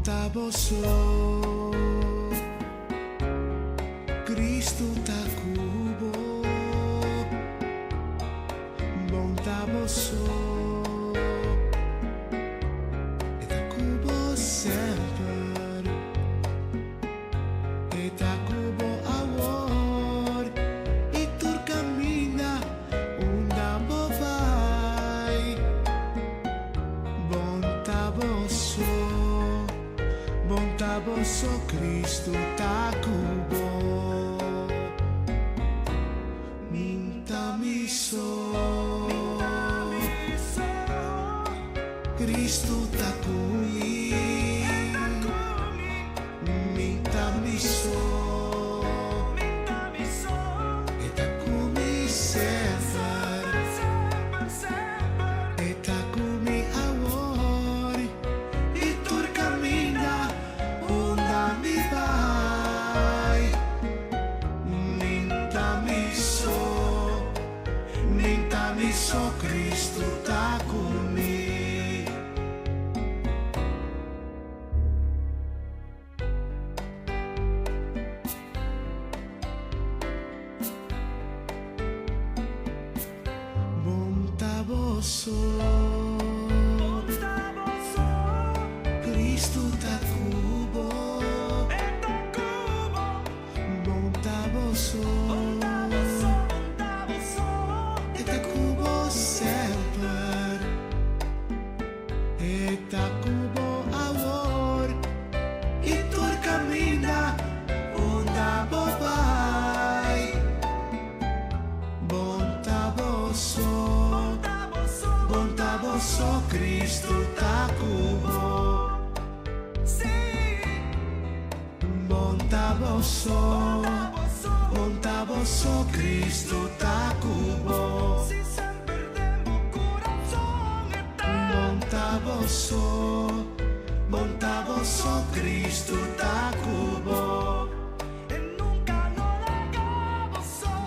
Bon ta bo so, Cristo ta cu bo. Bon ta bo so, E ta cu bo semper. E ta cu bo awor y tur caminda unda bo bay. Bon ta bo so, bon ta bo so, Cristo ta cu bo. Mi n'ta mi so, Cristo ta cu mi. Mi n'ta mi so, E ta cu mi semper. E ta cu mi awor y tur caminda unda mi bay. Mi n'ta mi so, mi n'ta mi so, Cristo ta cu mi. Bon ta bo so, Cristo ta cu bo. Bon ta bo so, E ta cu bo semper. E ta cu bo awor y tur caminda unda bo bay. Bon ta bo so, bon ta bo so, Cristo ta cu bo. Bon ta bo so, bon ta bo so, Cristo ta cu bo. Bon ta bo so, bon ta bo so, Cristo ta cu bo.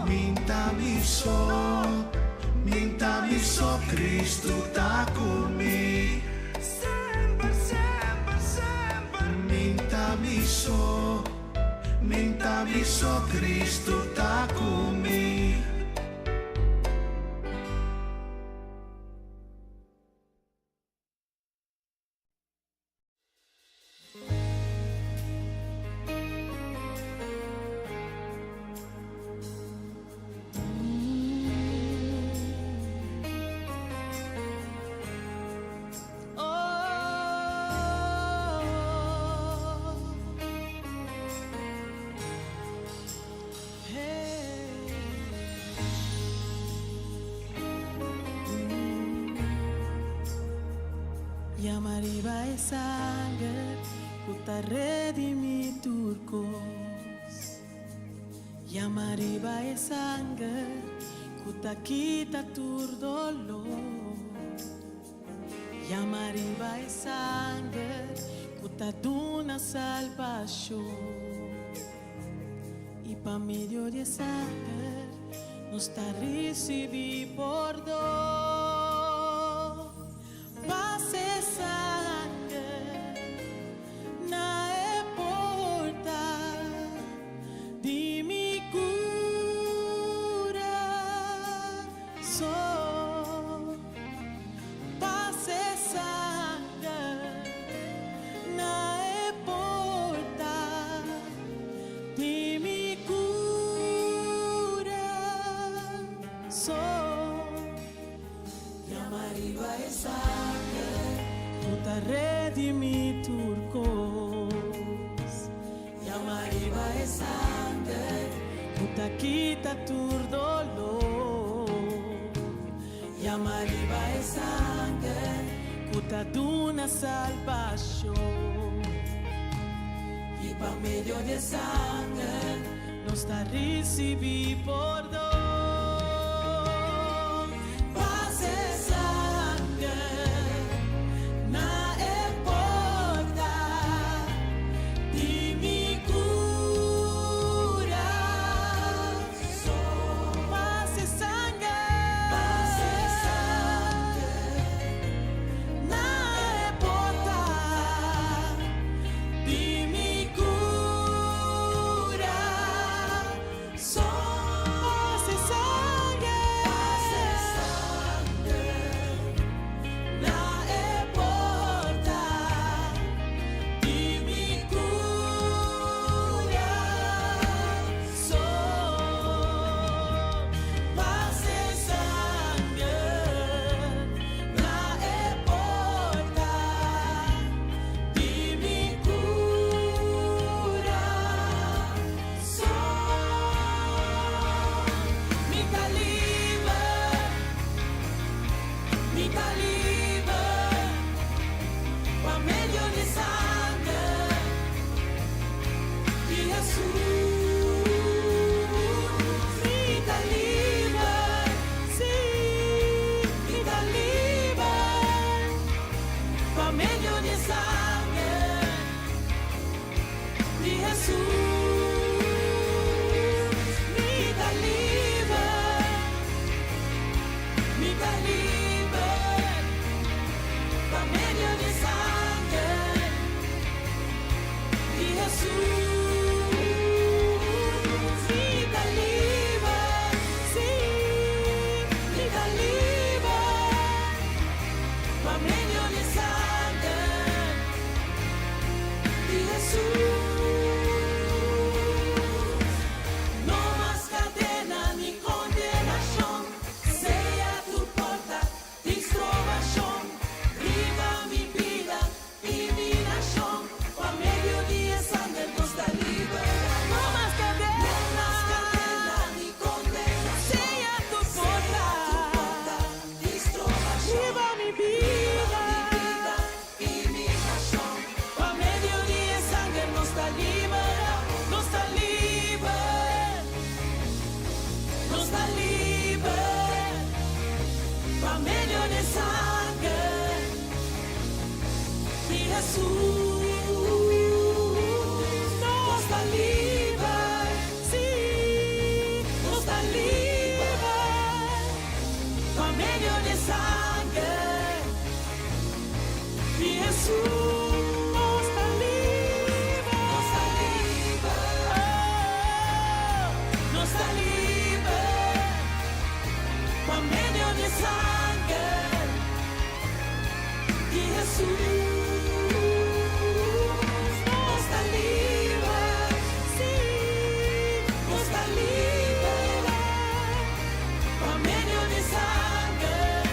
Mi n'ta mi so, mi n'ta mi so, Cristo ta cu mi. Mi n'ta mi so, mi n'ta mi so, Cristo ta cu mi. Yama riba e sanger ku ta redimí tur kos. Yama riba e sanger ku ta kita tur doló. Yama riba e sanger ku ta duna salbashon. I pa medio di e sanger nos ta risibí pordon. Pasa e sanger na e porta di mi kurason. Pasa e sanger na e porta di mi kurason. Yama riba e sanger ku ta redimí tur kos. Yama riba e sanger ku ta kita tur doló. Yama riba e sanger ku ta duna salbashon. I pa medio di e sanger nos ta risibí pordon. Pasa e sanger na e porta di mi kurason. Pasa e sanger na e porta. ta liber pa medio di sanger di Hesus. Mi ta liber, sí, mi ta liber pa medio di sanger di Hesus. Mi ta liber, mi ta liber pa medio di sanger di Hesus. Mi ta liber, sí, mi ta liber pa medio di sanger di Hesus. No mas kadena ni kondenashon, sea tur porta di strobashon, riba mi bida i mi nashon, pa medio di sanger nos ta liber. No mas kadena, no mas kadena ni kondenashon, sea tur porta di strobashon, riba mi bida i mi nashon, pa medio di sanger nos ta liber, nos ta liber, nos ta liber, pa medio di sanger di Hesus. Nos ta liber, sí, nos ta liber, pa medio di sanger di Hesus. Nos ta liber, nos ta liber, oh, nos ta liber, pa medio di sanger di Hesus. Nos ta liber, sí, nos ta liber, pa medio di sanger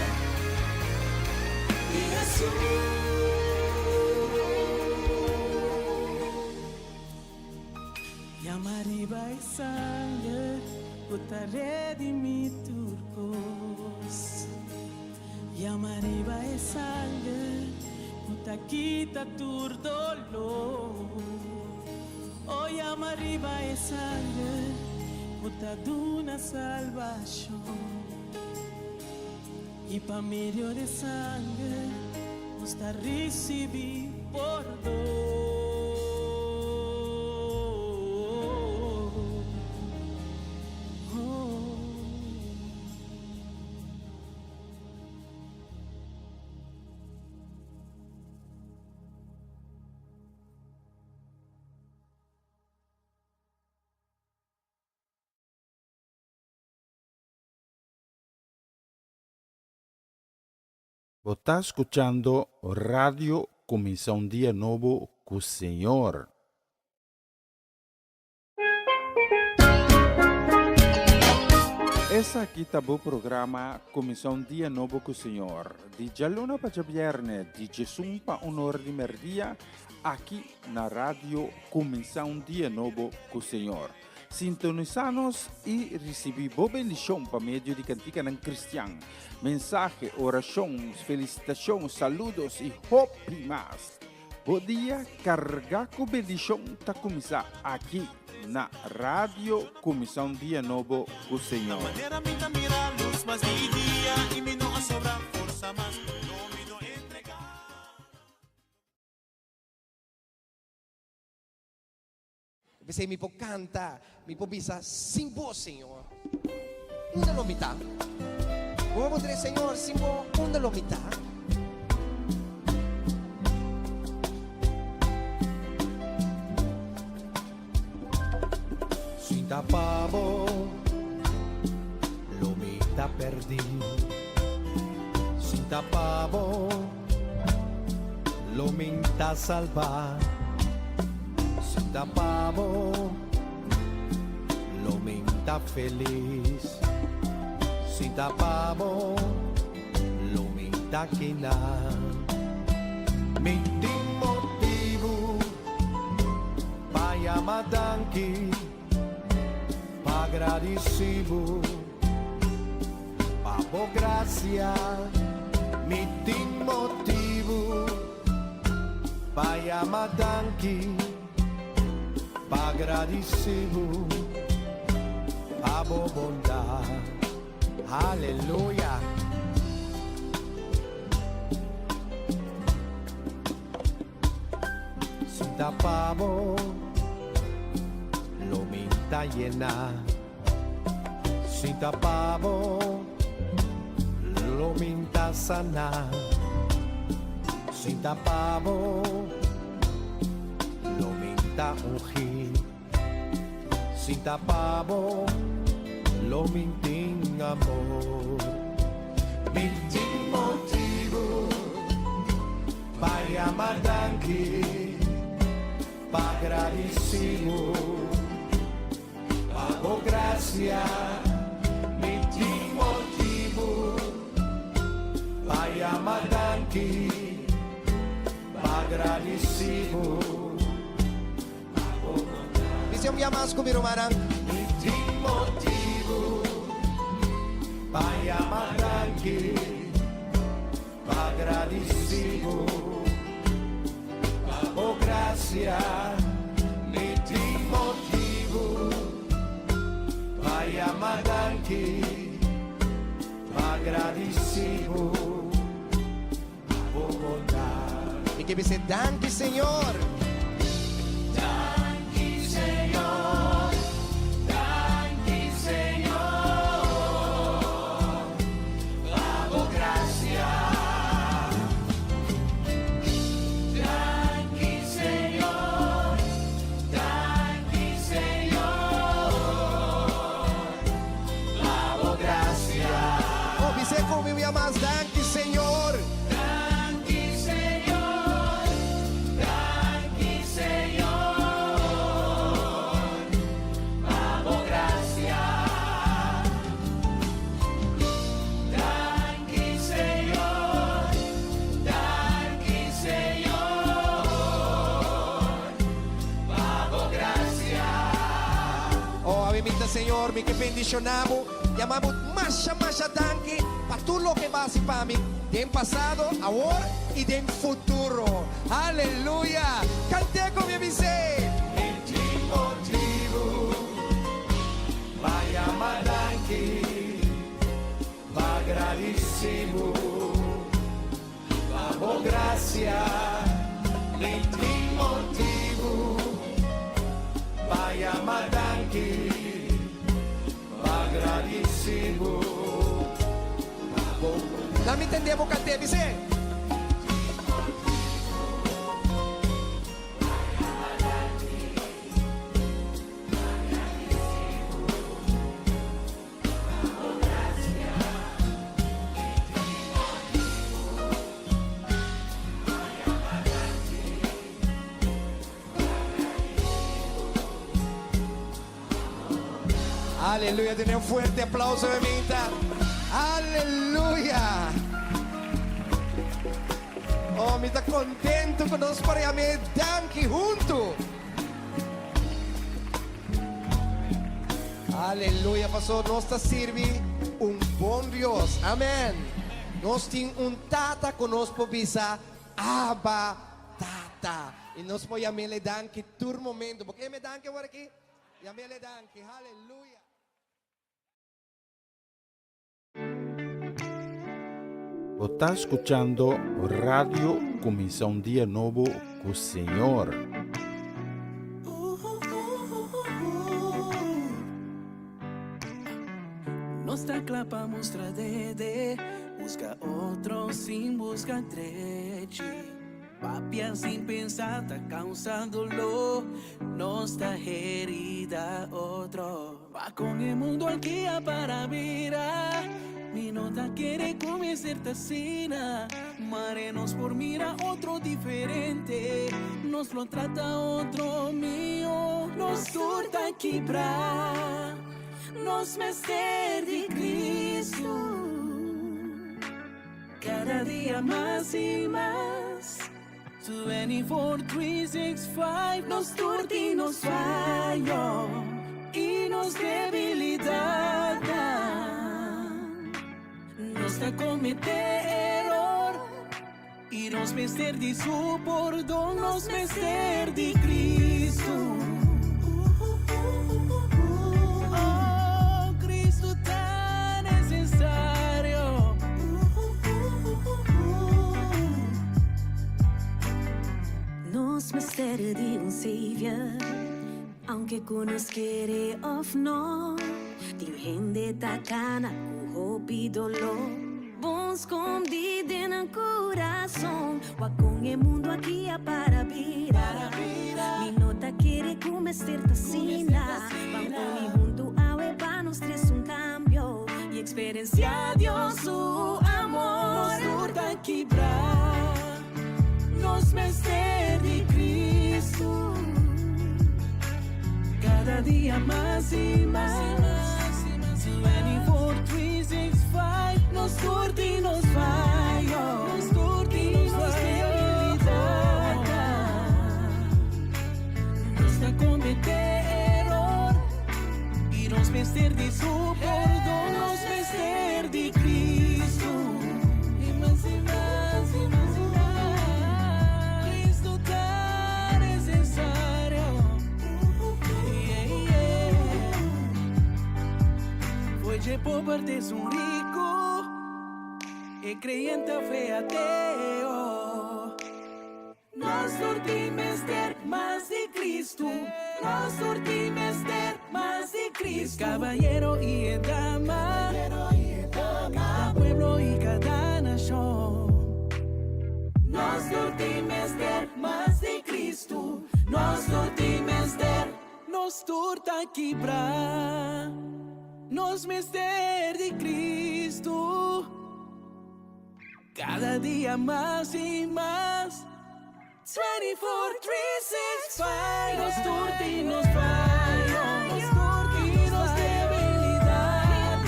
di Hesus. Yama riba e sanger, ku ta redimí tur kos. Yama riba e sanger, ku ta kita tur doló. Oh, yama riba e sanger, ku ta duna salbashon. I pa medio di sanger, nos ta risibí pordon. Oh. Bo ta skuchando Radio Kuminsá un Dia Nobo ku Señor. Esaki ta bo programa Kuminsá un Dia Nobo ku Señor, di djaluna pa djabièrnè, di djesun pa un ora di mèrdia, aki na Radio Kuminsá un Dia Nobo ku Señor. Sintonisá nos i risibí bo bendishon pa medio di kantikanan kristian, mensahe, orashon, felisitashon, saludos i hopi mas. Bo dia kargá ku bendishon ta kuminsá aki na Radio Kuminsá un Dia Nobo ku Señor. P'esei mi por kanta, mi por bisa, Sin bo, Señor, unda lo mi ta? Bo por puntra, Señor, sin bo, unda lo mi ta? Sin ta pa bo, lo mi ta perdí. Sin ta pa bo, Lo mi ta salbá si ta pa bo. Lo mi ta felis si ta pa bo. Lo mi ta kina. Mi tin motibu pa yama danki, pa gradisí bo pa bo grasia. Mi tin motibu pa yama danki, pa gradisí Bo pa bo bondat. Aleluya. Si ta pa bo, lo mi ta yena. Si ta pa bo, lo mi ta sana. Si ta pa bo, lo mi ta ungí. Si ta pa bo, lo mi tin amor. Mi tin motibu pa yama danki, pa gradisí Bo pa bo grasia. Mi tin motibu pa yama danki, pa gradisí Bo pa bo Bis'é un bia mas ku mi rumannan. Mi tin motibu pa yama danki, pa gradisí Bo pa bo grasia. Mi tin motibu pa yama danki, pa gradisí Bo pa bo bondat. Mi ke bisa danki, Señor. Danki, Señor, danki, Señor, pa bo grasia. Danki, Señor, danki, Señor, pa bo grasia. Oh, bis'é ku mi mas danki, Señor. Danki, Señor, danki, Señor, pa bo grasia. Danki, Señor, danki, Señor, pa bo grasia. Oh, ami minta Señor, mi ke bendishoná bo, yama Bo masha masha danki pa tur loke B'a hasi pa mi, den pasado, awor i den futuro. Aleluya! Kant'é ku mi bis'é. Mi tin motibu pa yama danki, pa gradisí Bo pa bo grasia. Mi tin motibu pa yama danki, pa gradisí Bo pa bo Laga mi tende bo kant'é, bis'é. Aleluya. Tene un fuerte aplauso, bebita. Aleluya. Oh, mi ta kontentu ku nos por yam'é danki huntu. Aleluya, pastor. Nos ta sirbi un bon Dios. Amèn. Nos tin un tata ku nos por bisa, Abba, Tata. I nos por yam'é danki tur momento. Por yam'é danki awor aki? Yam'é danki. Aleluya. Bo ta skuchando Radio Kuminsá un Dia Nobo ku Señor. Nos ta kla pa mustra dede, buska otro sin buska drechi. Papia sin pensa ta kousa doló, nos ta herida otro. Pa kon e mundu aki a para bira, mi no ta kere ku mester ta asina. Mare nos por mira otro diferente, nos lo trata otro mihó. Nos tur ta kibrá, nos mester di Kristu. Kada dia mas i mas. 24, 3, 6, 5, nos tur tin nos fayo i nos debilidat. Nos ta kometé eror. I nos mester di su pordon, nos mester di Cristo. Oh, Cristo ta necesario. Nos mester di un Savior, aunke cu nos kere of no. Tin hende ta cana cu hopi dolor, bon scondi den nan curason. Wak con e mundo aki a para bira. Mi no ta kere cu mester ta asina. Ban uni hunto awe pa nos trece un cambio y experiencia Dios su amor. Nos tur ta kibra, nos mester di Cristo. Cada dia mas y mas. 24, 3, 6, 5. Nos tur tin nos fayo. Nos tur tin nos debilidad. Nos ta comete eror. Y nos mester di su pordon. Nos mester di Cristo. Y mas y mas y mas y mas. Cristo ta necesario. Yeah. Foi de pobre un rico e creyente fe ateo. Nos tur tin mester mas di Cristo. Nos tur tin mester mas di Cristo. Caballero y dama, cada pueblo y cada nacion. Nos tur tin mester mas di Cristo. Nos tur tin mester, nos tur ta kibra. Nos mester di Cristo. Cada dia mas y mas. 24, 3, 6, 5. Nos tur tin nos fayo. Nos tur tin nos debilidad.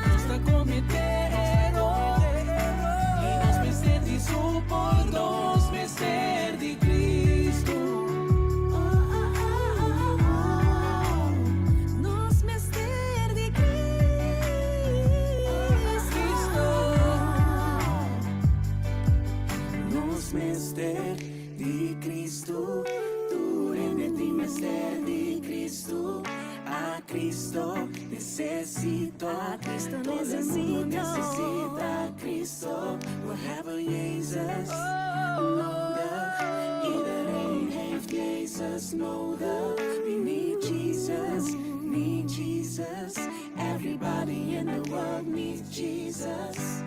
Nos ta comete eror. Y nos mester di su pordon. Nos mester di Cristo. Nos mester di Cristo. Nos mester di Cristo. Tur hende tin mester di Cristo. A Cristo necesito. A Cristo Todo el mundo necesito. necesita Cristo. We hebben Jezus nodig. Iedereen heeft Jezus nodig. We need Jesus, need Jesus. Everybody in the world needs Jesus.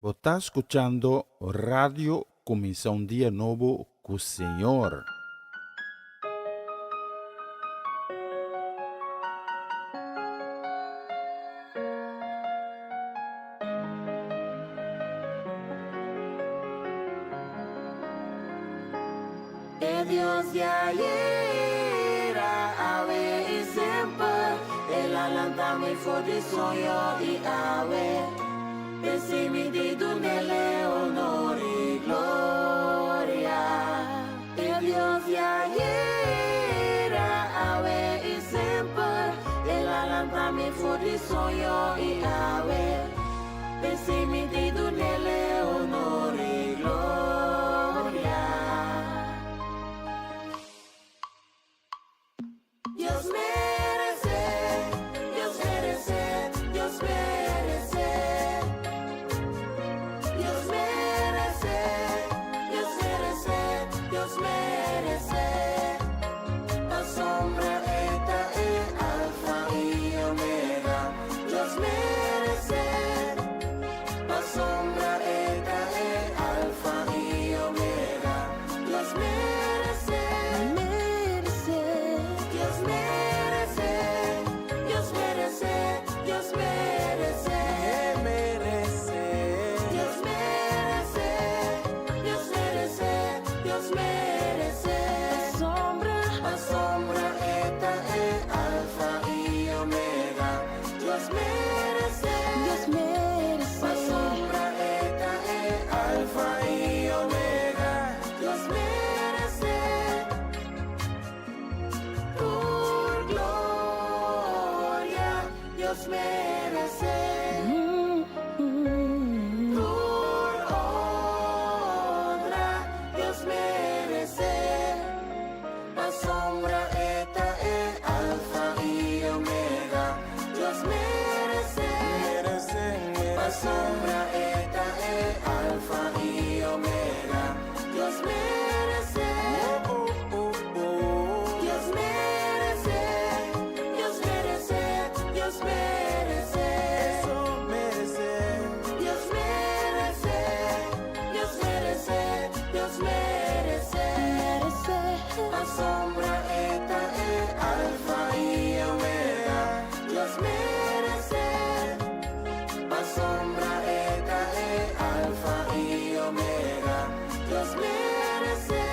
Bo ta scuchando Radio Cuminsa un Dia Nobo cu Señor. E Dios di ayera, awe y semper, El a lanta mi for di soño y awe, P'esey mi di dun'Ele honor y gloria. E Dios di ayera, awe y semper, El a lanta mi for di soño y awe, P'esey mi di dun'Ele honor y gloria. Dios merece, Dios merece, Dios merece. Dios merece, Dios merece, Dios merece. Pasobra E ta e Alfa y Omega. Dios merece. Pasobra e ta e Alfa i Omega. Dios meresé. Dios meresé. Dios meresé. Dios meresé. Dios meresé. Dios meresé. Dios meresé. Pasobra e ta e Alfa i Omega. Dios meresé. Pasobra e ta e Alfa i Omega. Dios meresé.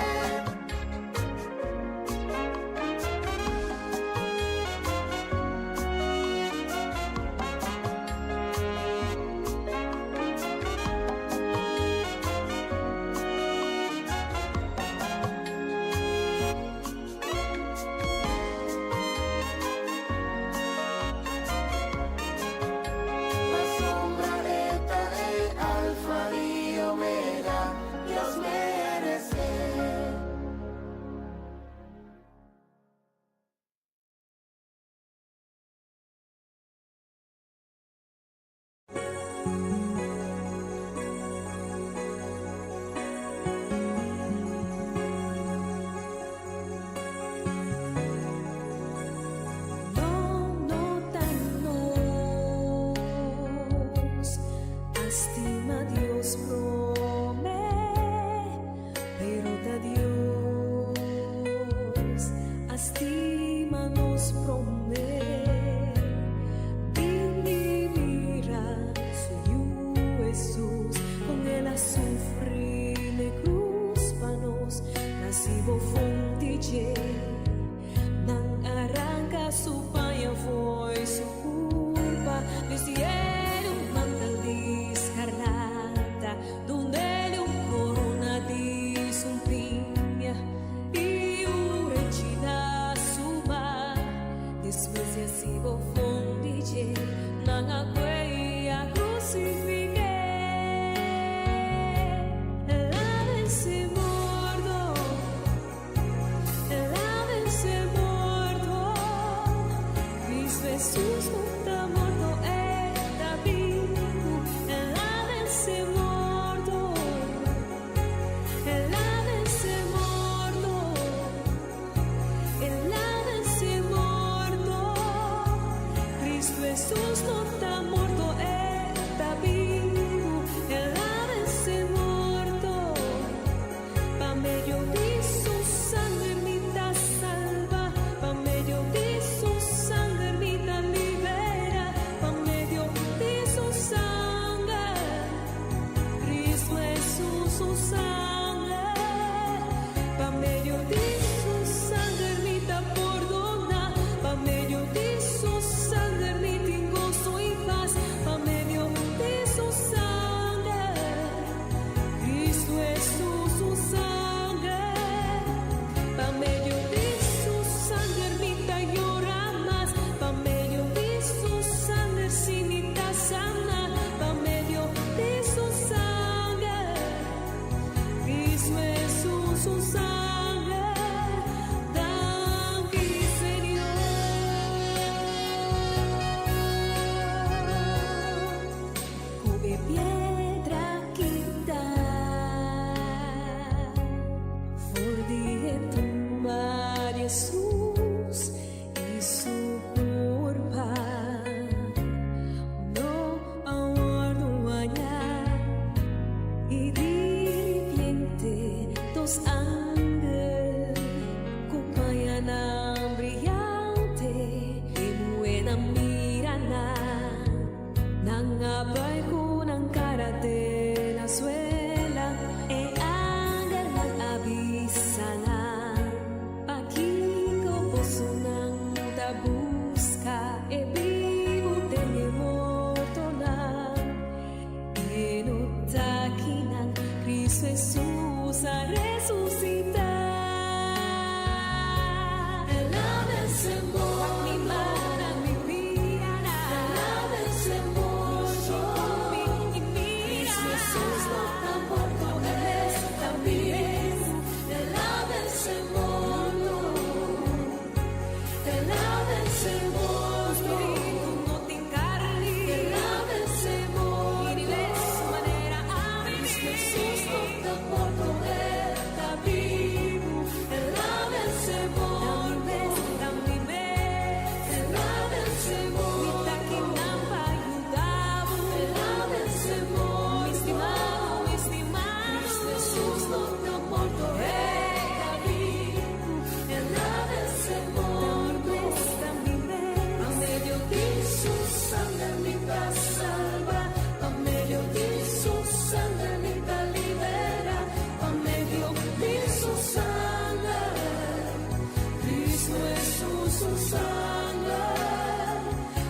Pasobra e ta e Alfa i Omega. Dios meresé. No, no ta nos a stima Dios promé, pero ta Dios a stima nos promé. Bin mira su Yu Jesus, kon el a sufri na krus pa nos, nan a hasi bofon di dje. Nan a ranka su paña fo'i su kurpa, bistié un mantel di skarlata, dun'é un korona di sumpiña i un renchi na su man. Despues di a hasi bofon di dje, nan a krusifik'é. El a vense morto. El a vense morto. Kristu Jesus no ta morto, e ta bibu. El a vense morto. El a vense morto. El a vense morto. su sanger,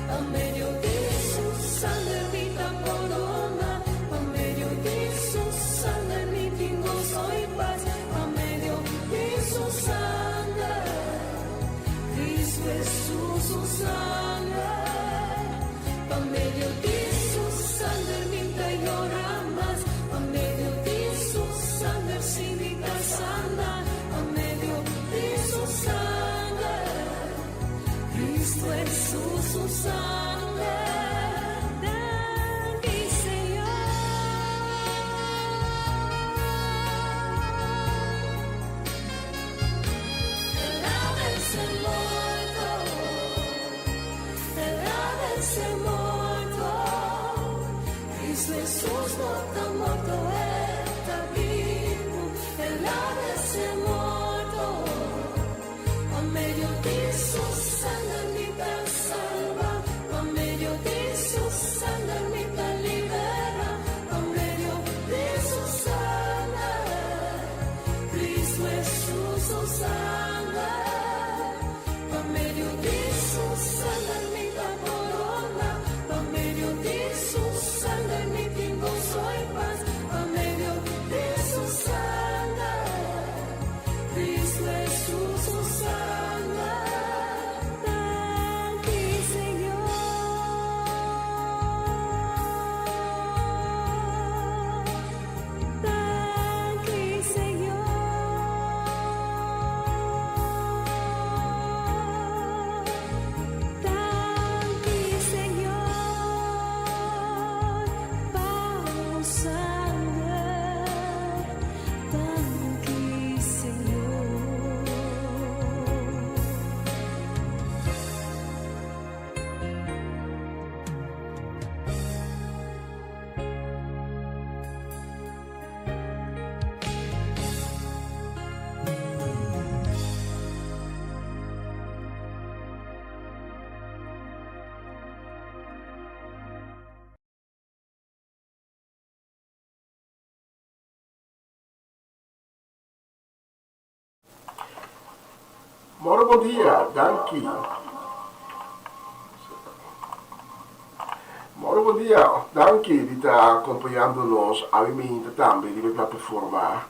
pa medio di su sanger mi ta pordoná, pa medio di su sanger mi tin goso i pas, pa medio di su sanger, Cristo Jesus su sanger, pa medio di su sanger mi ta yora mas, pa medio di su sanger si mi ta sana, pa medio di su sanger, Cristo Jesus su sanger, danki Señor. El a vense morto, El a vense morto, Cristo Jesus no ta morto, E ta bibu, El a vense morto, pa medio di su sanger mi ta salba, pa medio di su sanger mi ta liberá, pa medio di su sanger, Cristo Jesus su sanger, pa medio di su sanger mi ta pordoná, pa medio di su sanger mi tin goso i pas, pa medio di su sanger, Cristo Jesus su sanger, danki Señor. Danki Señor. Danki Señor pa bo sanger. Danki Señor. Moro bon dia, danki. Moro bon dia, danki di ta acompañando nos awe mainta tambe riba e plataforma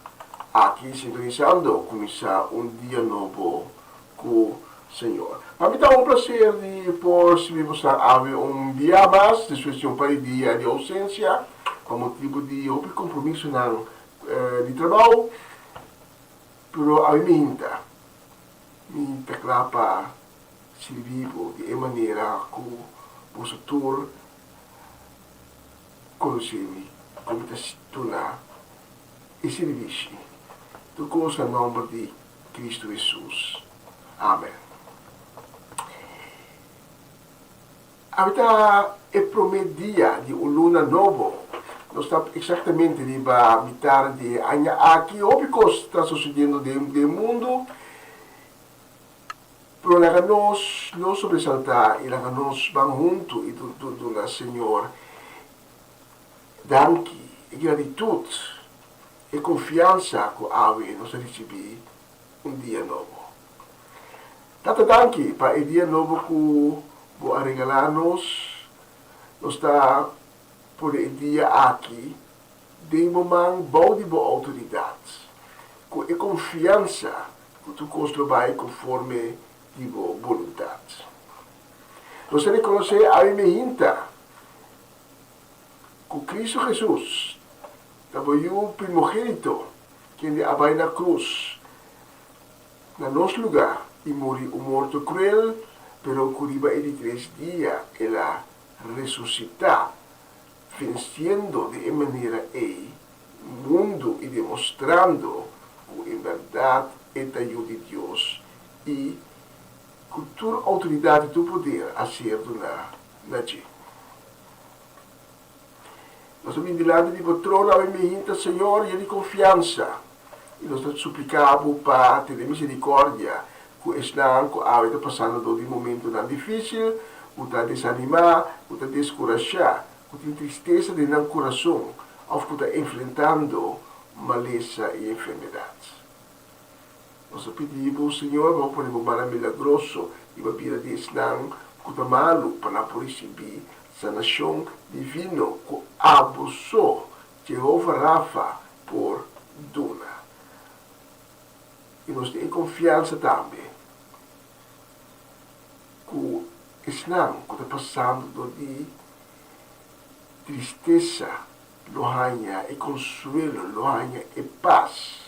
aki sintonisando cuminsa un dia nobo cu Señor. Pa mi ta un placer di por sirbi boso awe un dia mas despues di un par di dia di ausencia pa motibo di hopi compromisonan di trabao. Pero awe minta, mi ta kla pa sirbi bo di e manera ku boso tur konosé mi, ku mi ta duna e sirbishi. Tur kos na nòmber di Kristu Hesus. Amen. Awe ta e promé dia di un luna nobo. Nos ta eksaktamente riba mitar di e aña aki. Hopi kos ta sosediendo den den mundu, pero laga nos no sobresaltá i laga nos ban huntu i duna Señor danki i gratitut e konfiansa ku awe nos a risibí un dia nobo. Tata danki pa e dia nobo ku bo a regalá nos. Nos ta pone e dia aki den bo man bou di bo outoridat, ku e konfiansa ku tur kos lo bai konforme di bo boluntat. Nos ta rekonosé awe mehinta ku Kristu Hesus ta bo Yu primogénito kende a bai na krus na nos lugá i muri un morto kruel, pero ku riba e di tres dia el a resusitá, vensiendo di e manera ei mundu i demostrando ku en bèrdat e ta Yu di Dios i ku tur outoridat i tur poder a ser duná na dje. Nos ta bin dilanti di bo trono awe mihinta, Señor, yen di konfiansa, i nos ta supliká bo pa tene miserikòrdia ku esnan ku awe ta pasando dor di momentunan difísil, ku ta desanimá, ku ta deskurashá, ku tin tristesa den nan kurason òf ku ta enfrentando malesa i enfermedat. Nos ta pidi bo, Señor, pa bo pone bo mannan milagroso. I bo a bira di esnan ku ta malu pa nan por risibí sanashon divino ku abo so, Jehova Rafa, por duna. I nos tin e konfiansa tambe ku esnan ku ta pasando dor di tristesa lo haña e konsuelo, lo haña e pas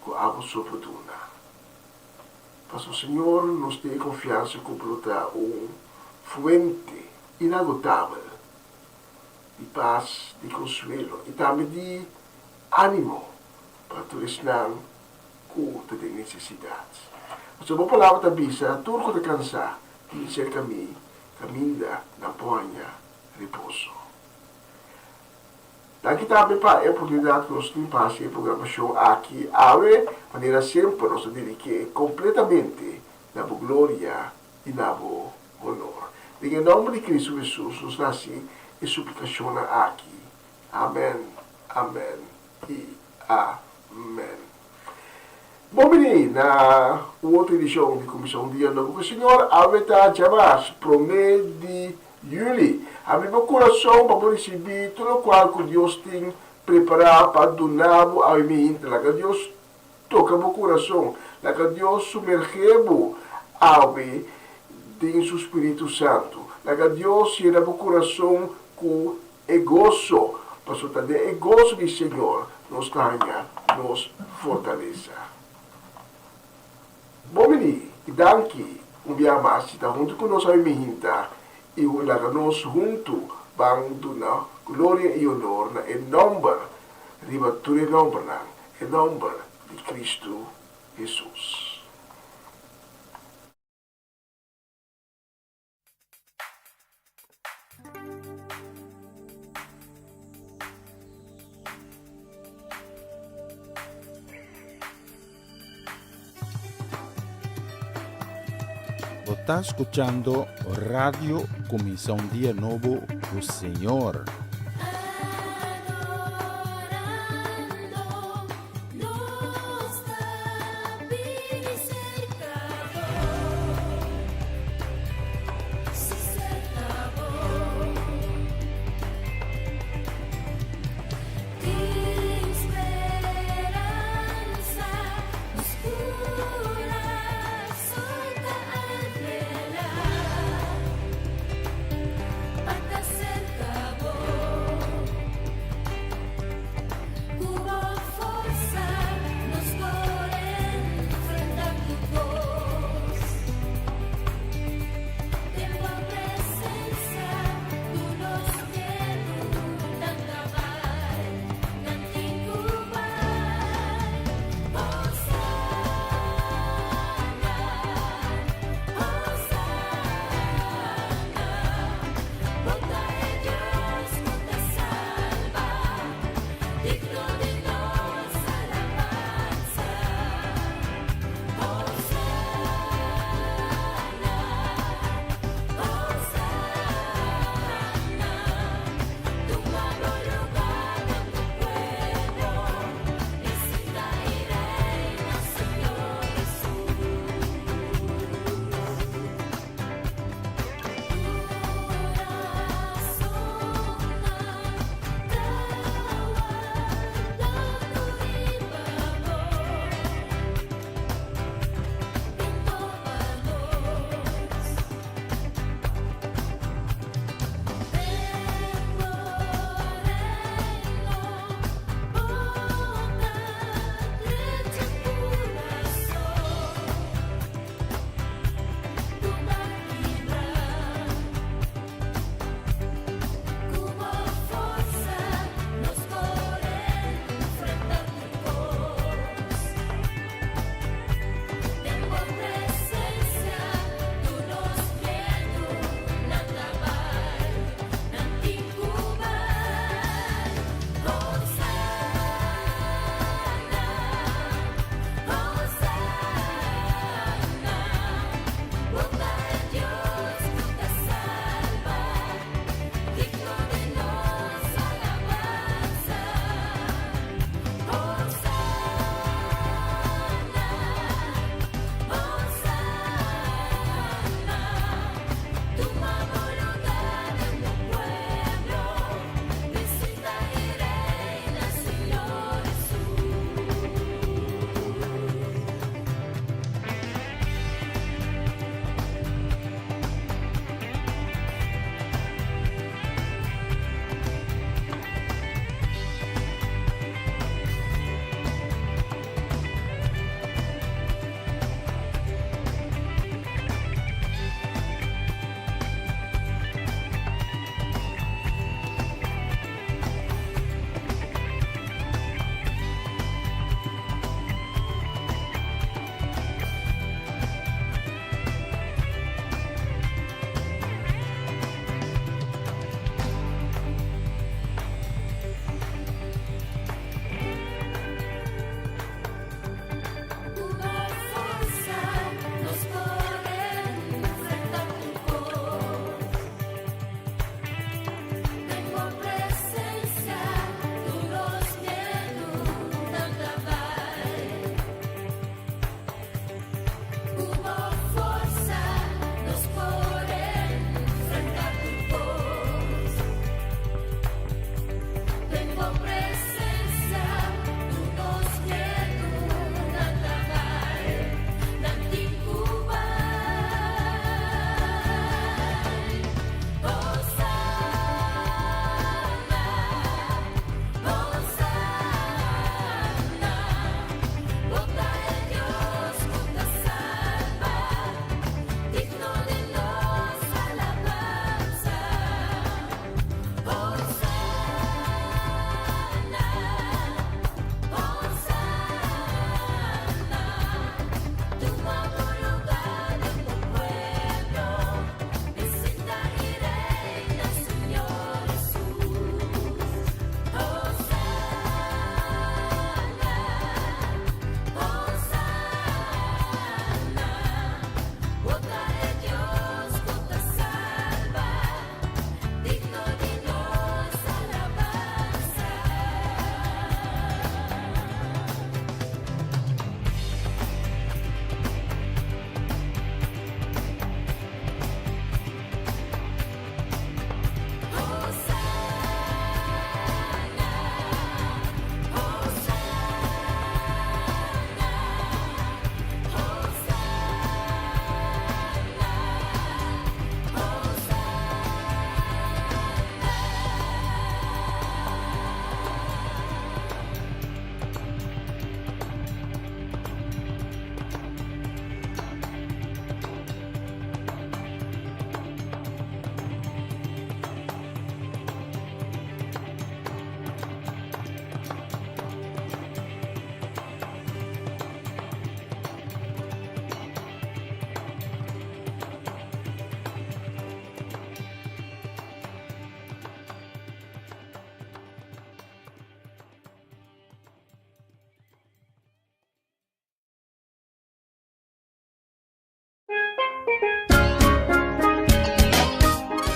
ku abo so por duna. Pasobra, Señor, nos tin e konfiansa ku bo lo ta un fuente inagotabel di pas, di konsuelo i tambe di ánimo pa tur esnan ku ta den nesesidat. Pasobra bo palabra ta bisa, Tur ku ta kansá, bin serka mi, kaminda nan por haña reposo. Danki tambe pa e oportunidat ku nos tin pa hasi e programashon aki awe. Manera semper nos ta dedik'é kompletamente na bo gloria i na bo honor. Den e nòmber di Kristu Hesus nos ta hasi e suplikashonnan aki. Amèn, amèn i amèn. Bon bini na un otro edishon di Kuminsá un Dia Nobo ku Señor. Awe ta djamars promé di yüli. Habri bo kurason pa bo risibí tur lokual ku Dios tin prepará pa duna bo awe miinta. Laga Dios toka bo kurason. Laga Dios sumergé bo awe den su Spiritu Santu. Laga Dios yena bo kurason ku E goso, pasobra ta den e goso di Señor nos ta haña nos fortalesa. Bon bini i danki un bia mas di ta huntu ku nos awe mihinta i laga nos huntu ban duna gloria i honor na e nòmber riba tur e nòmbernan, e nòmber di Kristu Hesus. Bo ta skuchando Radio Kuminsá un Dia Nobo ku Señor.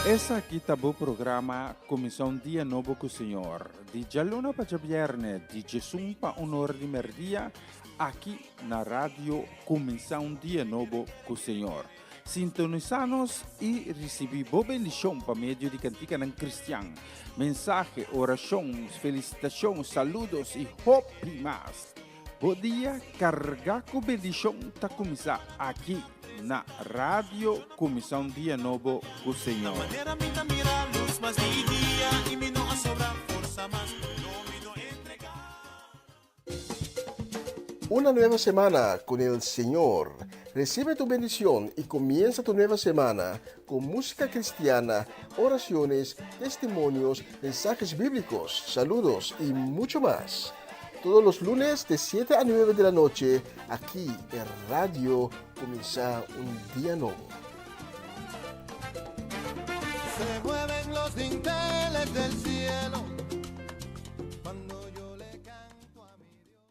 Esaki ta bo programa Kuminsá un Dia Nobo ku Señor, di djaluna pa djabièrnè, di djesun pa un or di mèrdia, aki na Radio Kuminsá un Dia Nobo ku Señor. Sintonisá nos i risibí bo bendishon pa medio di kantikanan kristian, mensahe, orashon, felisitashon, saludos i hopi mas. Bo dia kargá ku bendishon ta kuminsá aki na Radio Kuminsá un Dia Nobo ku Señor. Una nueva semana con el Señor. Recibe tu bendición y comienza tu nueva semana con música cristiana, oraciones, testimonios, mensajes bíblicos, saludos y mucho más. Todos los lunes de 7 a 9 de la noche, aquí en Radio Comienza un Día Nuevo. Se mueven los dinteles del cielo cuando yo le canto a mi Dios.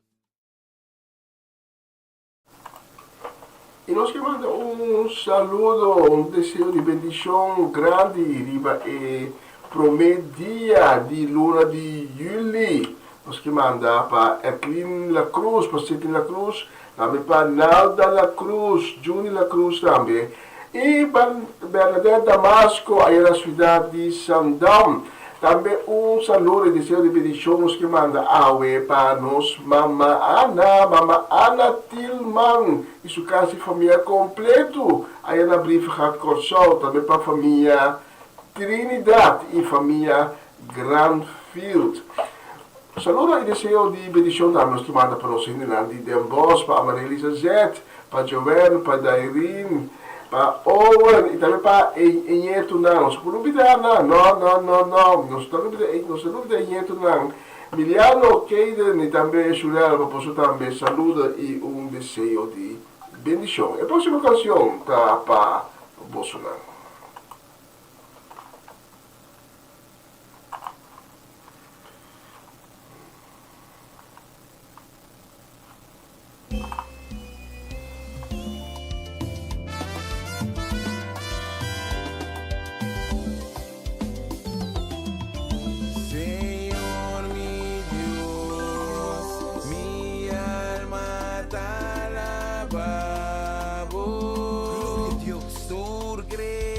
I nos ke manda un saludo, un deseo di bendishon grandi riba e promé dia di luna di yüli. Nos ke manda pa Edlin La Cruz, pa Sidney La Cruz, tambe pa Nalda La Cruz, Juni La Cruz tambe, i pa Bernadette Damasco aya na siudat di Sandam. Tambe un saludo y deseo di bendicion nos ke manda awe pa nos Mama Ana, Mama Ana Tilman y su casi famia completo aya na Brievengat Corsou, tambe pa famia Trinidad y famia Granfield. Saludo y deseo di bendicion tambe nos ke manda pa nos hendenan di Den Bosch, pa Amarelisa Zet, pa Joanne, pa Dairine, pa Owen y tambe pa e e ñetonan. Nos por lubida nan, no, no, no, no, nos ta lubida e, nos ta lubida e ñetonan. Miliano, Kayden y tambe Shurel, pa boso tambe saludo y un deseo di bendicion. E proximo cancion ta pa bosonan. Señor mi Dios, mi alma ta alaba bo. Tur creacion.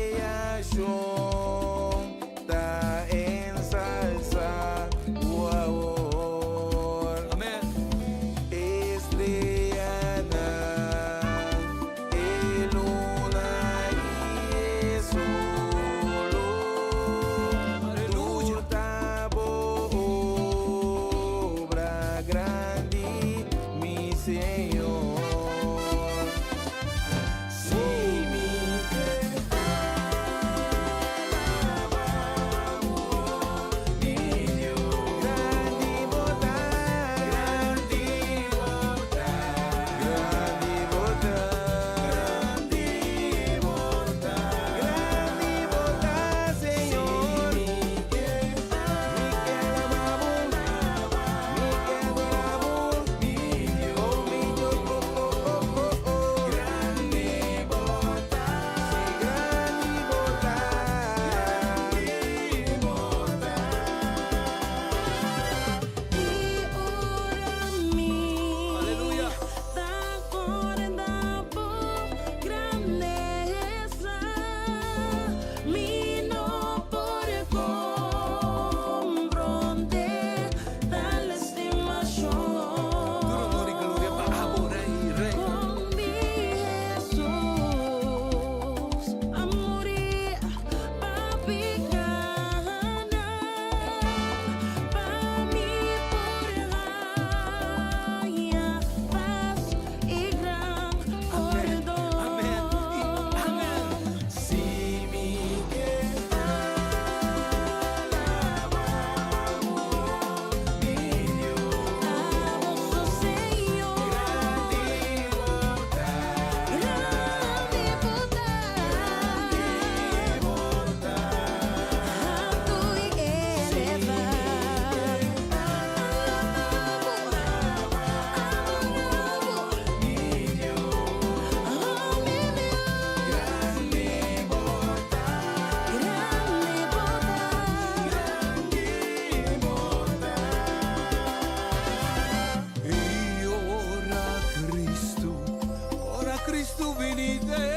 de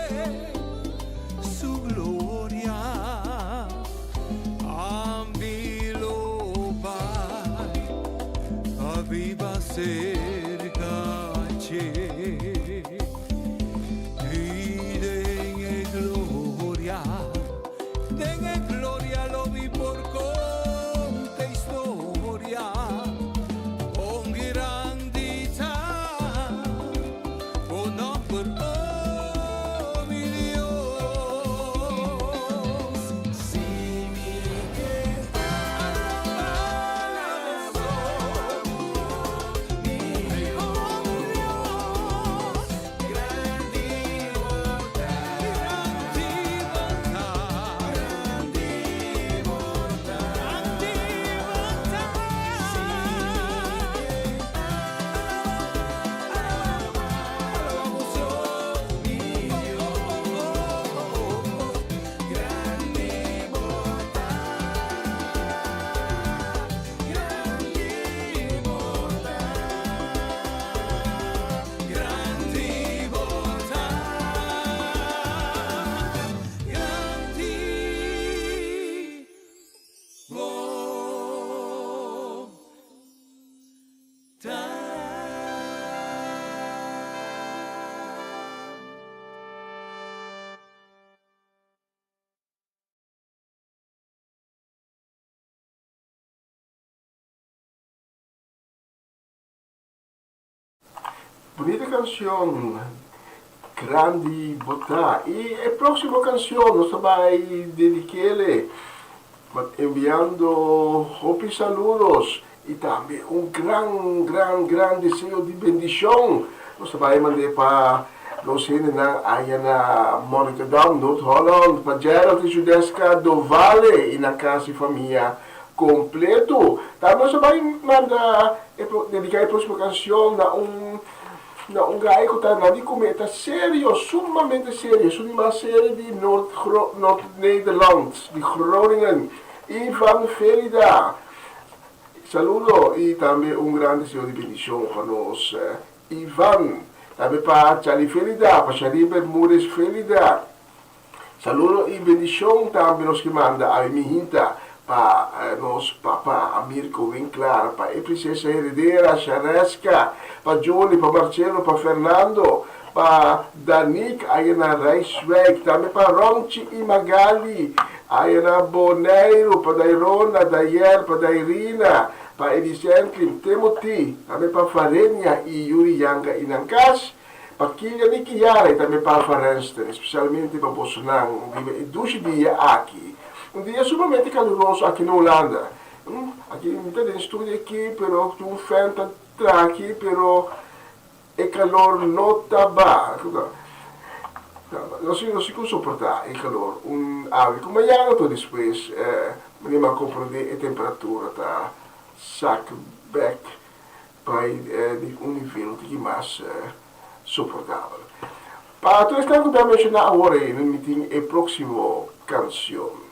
su gloria. Ami lo bai pa biba serka dje. I den e gloria, den e gloria lo mi por konta historia kon grandi ta bo nòmber, o mi Dios. Si mi ke alabá mi Dios, grandi bo ta, grandi bo ta, grandi bo ta, grandi bo ta. Si mi ke Bunita cancion Grandi bo ta y e proximo cancion nos ta bay dedikele enviando hopi saludos y tambe un gran gran gran deseo di bendicion nos ta bay mande pa nos hendenan aya na Monnikendam, Noord Holland, pa Gerald y Judeska Dovale y nan casa y famia completo. Tambe nos ta bay manda dedica e proximo cancion na un na un guy cu ta na di come ta serio, sumamente serio, esun di mas serio di Noord Noord Nederland, di Groningen, Ivan Felida. Saludo y tambe un gran deseo di bendicion pa nos Ivan. Tambe pa Charlie Felida, pa Shari Bermudez Felida. Saludo y bendicion tambe nos ke manda awe mi hinta pa nos papa Mirko Winklaar, pa e princesa heredera Shareska, pa Johnny, pa Marcelo, pa Fernando, pa Danique aya na Rijswijk, tambe pa Ronchi y Magali aya na Boneiru, pa Dairona, Dayel, pa Dairina, pa Edicentlim, Timothy, tambe pa Farenia y Yuri Yanga y nan cas. Pa Kilian i Kiara i tambe pa Alfa Renster, espesialmente pa bosonan riba e dushi dia aki. Un dia sumamente kaluroso aki na Hulanda. Aki mi ta den studio aki pero tin un fan ta traha aki pero e kalor no ta ba. No si no si ku soporta e kalor un awe ku mañana to despues mi a komprende e temperatura ta sak bek Bai di un nivel un tiki mas soportabel. Pa tur esnan ku mi a menshoná awor ei, mi tin e próksimo kanshon.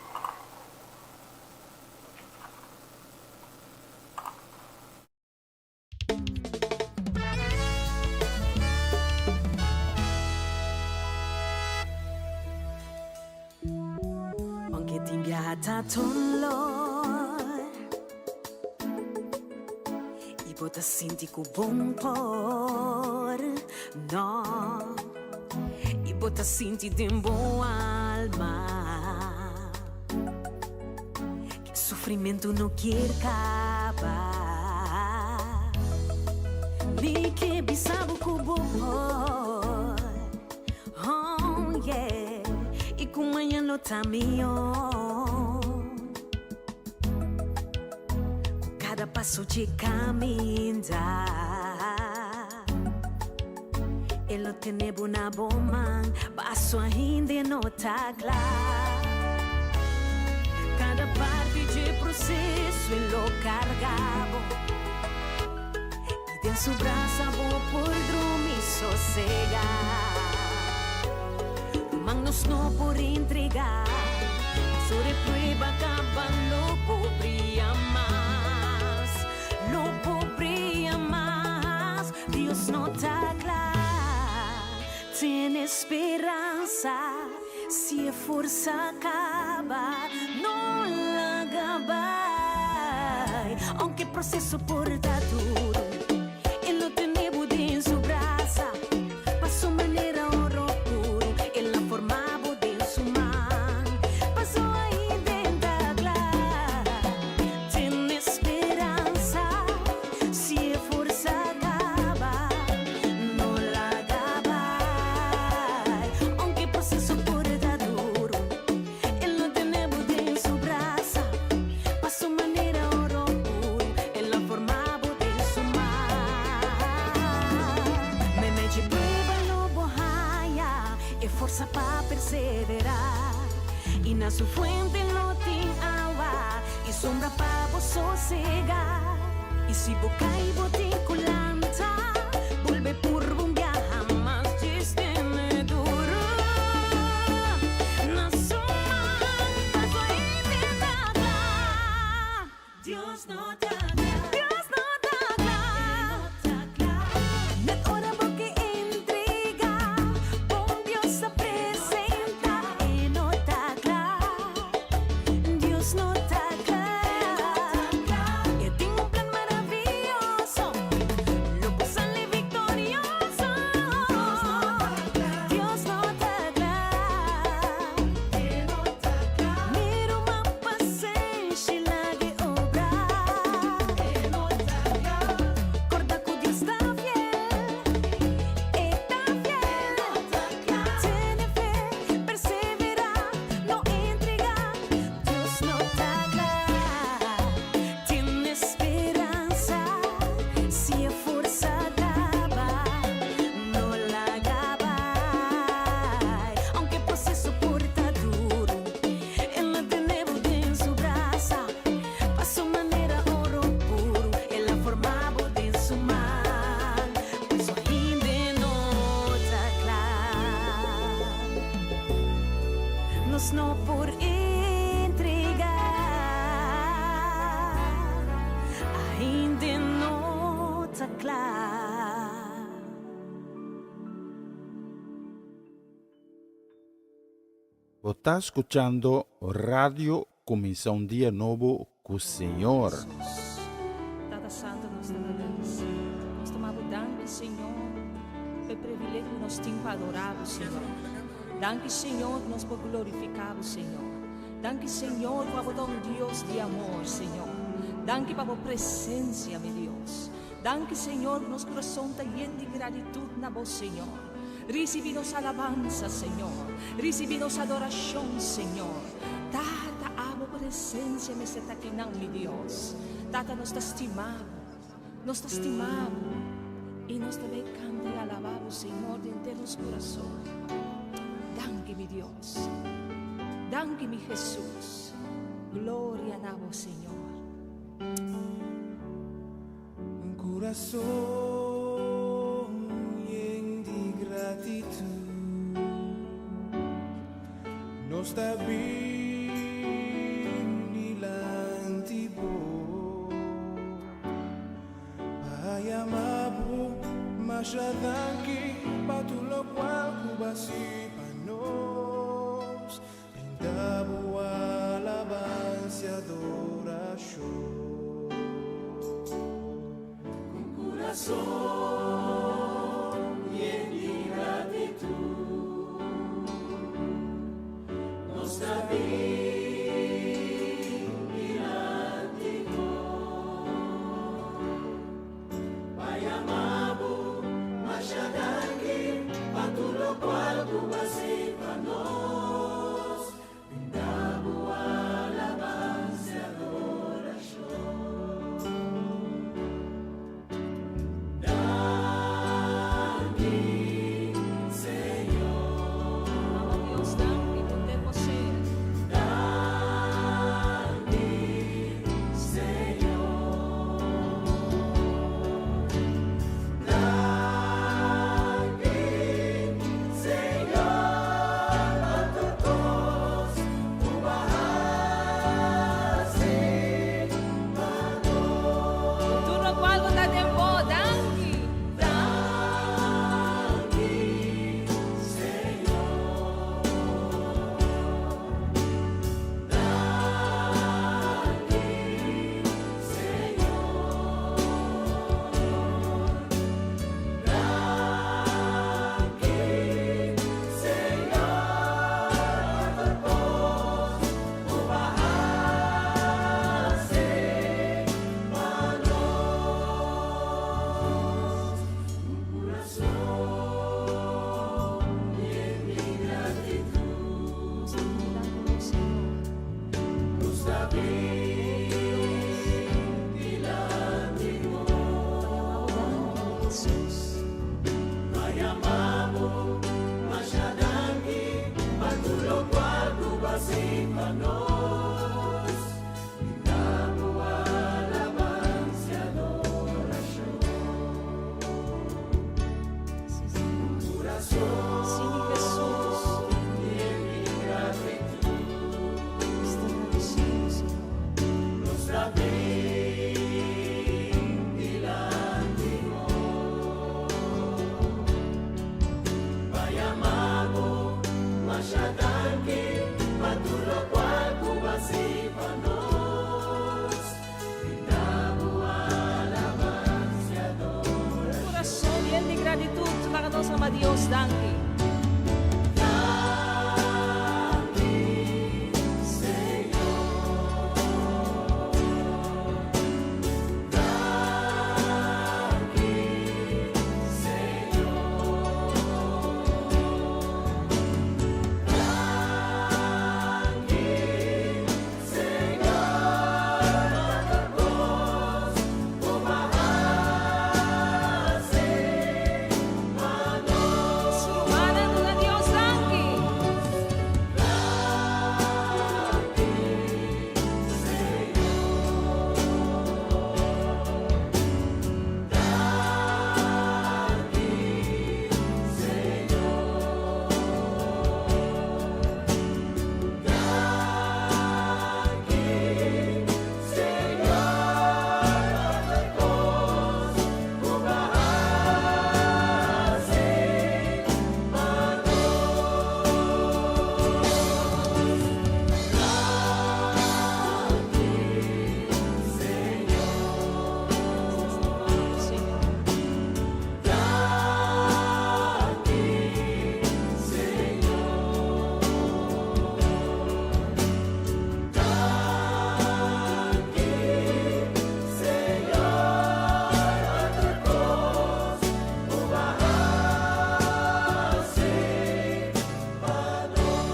Aunke tin biaha ta dolor I bo ta sinti ku bon por no I bo ta sinti den bo alma Ke sufrimentu no kier kaba Mi ke bisa bo ku bo por Oh yeah I ku mañan lo ta mihó Ku kada paso dje kaminda E lo tene bo na bo man Paso ainda no ta kla Kada parti dje proseso e lo karga bo I den su brasa bo por drumi sosega Ruman nos no por entrega Pasobra e prueba caba lo por bria mas Lo por bria mas Dios no ta cla. Tene speransa, si e forsa kaba, no laga bai. Aunke proseso por ta duru, e lo tene bo den su brasa. Paso manera oro puru, el a forma bo den su man. Paso ainda e n' ta kla. Tene speransa, si e forsa kaba, no laga bai. Aunke proseso por ta duru, e lo tene bo den su brasa. Paso manera oro puru, el a forma bo den su man. Meimei di prueba lo bo haya, e forsa pa perseverá. I na su fuente lo tin awa, i sombra pa bo sosegá. I si bo kai bo tin ku lanta, bolbe purba un biaha mas tene duru. Na su man, paso ainda e n' ta kla. Dios no ta kla. Dios no ta kla. Net ora bo ke entregá, bon Dios a presentá e no ta kla. Dios no ta kla. E tin un plan maravioso. Lo bo sali viktorioso. Dios no ta kla. Mi ruman, pasenshi lag'é obra. Korda ku Dios ta fiel. E ta fiel. Tene fe, perseverá, no entregá. Dios no ta kla. Tene speransa, si e forsa kaba, no laga bai. Aunke proseso por ta duru, e lo tene bo den su brasa. Paso manera oro puru, el a forma bo den su man. Paso ainda e no ta kla. Nos no por entregá. Ainda e no ta kla. Bo ta skuchando Radio Kuminsá un Dia Nobo ku Señor. Tata Santu, nos ta agradesí. Nos ta maba danki, Señor, pa e privilegio ku nos tin pa adorá bo, Señor. Danki, Señor, ku nos por glorifiká bo, Señor. Danki, Señor, ku abo ta un Dios di amor, Señor. Danki pa bo presensia, mi Dios. Danki, Señor, ku nos kurason ta yen di gratitut na bo, Señor. Risibí nos alabansa, Señor. Risibí nos adorashon, Señor. Tata, abo presensia mester ta akinan, mi Dios. Tata, nos ta stima bo. Nos ta stima bo. I nos ta bai kanta i alabá bo, Señor, di henter nos kurason. Danki, mi Dios. Danki, mi Jesus. Gloria na bo, Señor. Un kurason yen di gratitut Nos ta bin dilanti bo Pa yama bo masha danki pa tur lokual ku bo a hasi pa nos Brinda bo alabansa i adorashon. Ku kurason yen di gratitut, nos ta bin dilanti bo pa yama bo masha danki pa tur lokual ku bo a hasi pa nos. Brinda bo alabansa i adorashon. lokual ku bo a hasi pa nos. Brinda bo alabansa i adorashon. Kurason Sí, mi Jesús. yen di gratitut. Nos ta agradecido, Señor. Nos ta bin dilanti bo. Pa yama bo masha danki pa tur lokual ku bo a hasi pa nos. Brinda bo alabansa i adorashon. Kurason yen di gratitut, laga nos ama Dios danki. Danki, Señor. Danki, Señor. Danki, Señor, pa tur kos ku bo a hasi pa nos. Su rumannan duna Dios danki. Danki, Señor. Danki, Señor. Danki, Señor, pa tur kos ku bo a hasi pa nos. Danki, Señor. Señor. Danki, Señor. Danki, Señor, pa tur kos ku bo a hasi pa nos.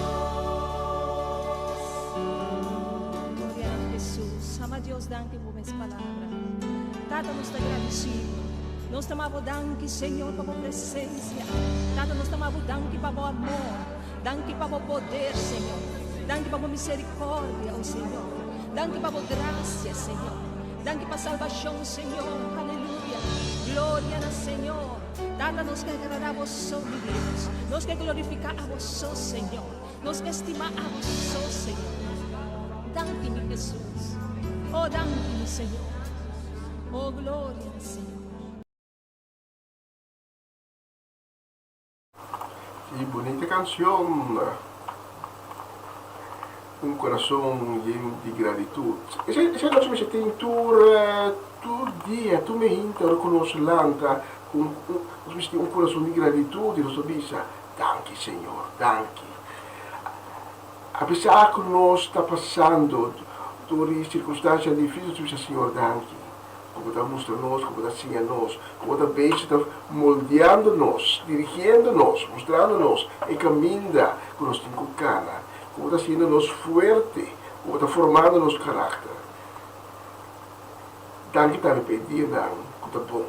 Gloria a Jesus. Ama Dios danki pa mes palabra. Tata nos ta agradecido. Nos ta yama bo danki, Señor, pa bo presencia. Tata nos ta yama bo danki pa bo amor. Danki pa bo poder, Señor. Danki pa bo misericordia, oh Señor. Danki pa bo gracia, Señor. Danki pa salvacion, Señor. Aleluya. Gloria na Señor. Tata nos ke agrada bo, mi Dios. Nos ke glorifica abo, Señor. Nos ke stima abo, Señor. Danki, mi Jesus. Oh, danki, mi Señor. Oh, gloria na Señor. Ki bunita cancion. Un corazon yen di gratitud. Esey esey nos mester tin tur tur dia, tur meinta ora cu nos lanta cu un nos mester tin un corazon di gratitud y nos ta bisa, Danki Señor, danki. Apesar cu nos ta pasando door di circunstancia dificil nos ta bisa Señor danki. Cu bo ta mustra nos, cu bo ta siña nos, cu bo ta bezig ta moldeando nos, dirigiendo nos, mustrando nos e caminda cu nos tin cu cana, cu bo ta haciendo nos fuerte, cu bo ta formando nos caracter. Danki tambe pa e dianan cu ta bon,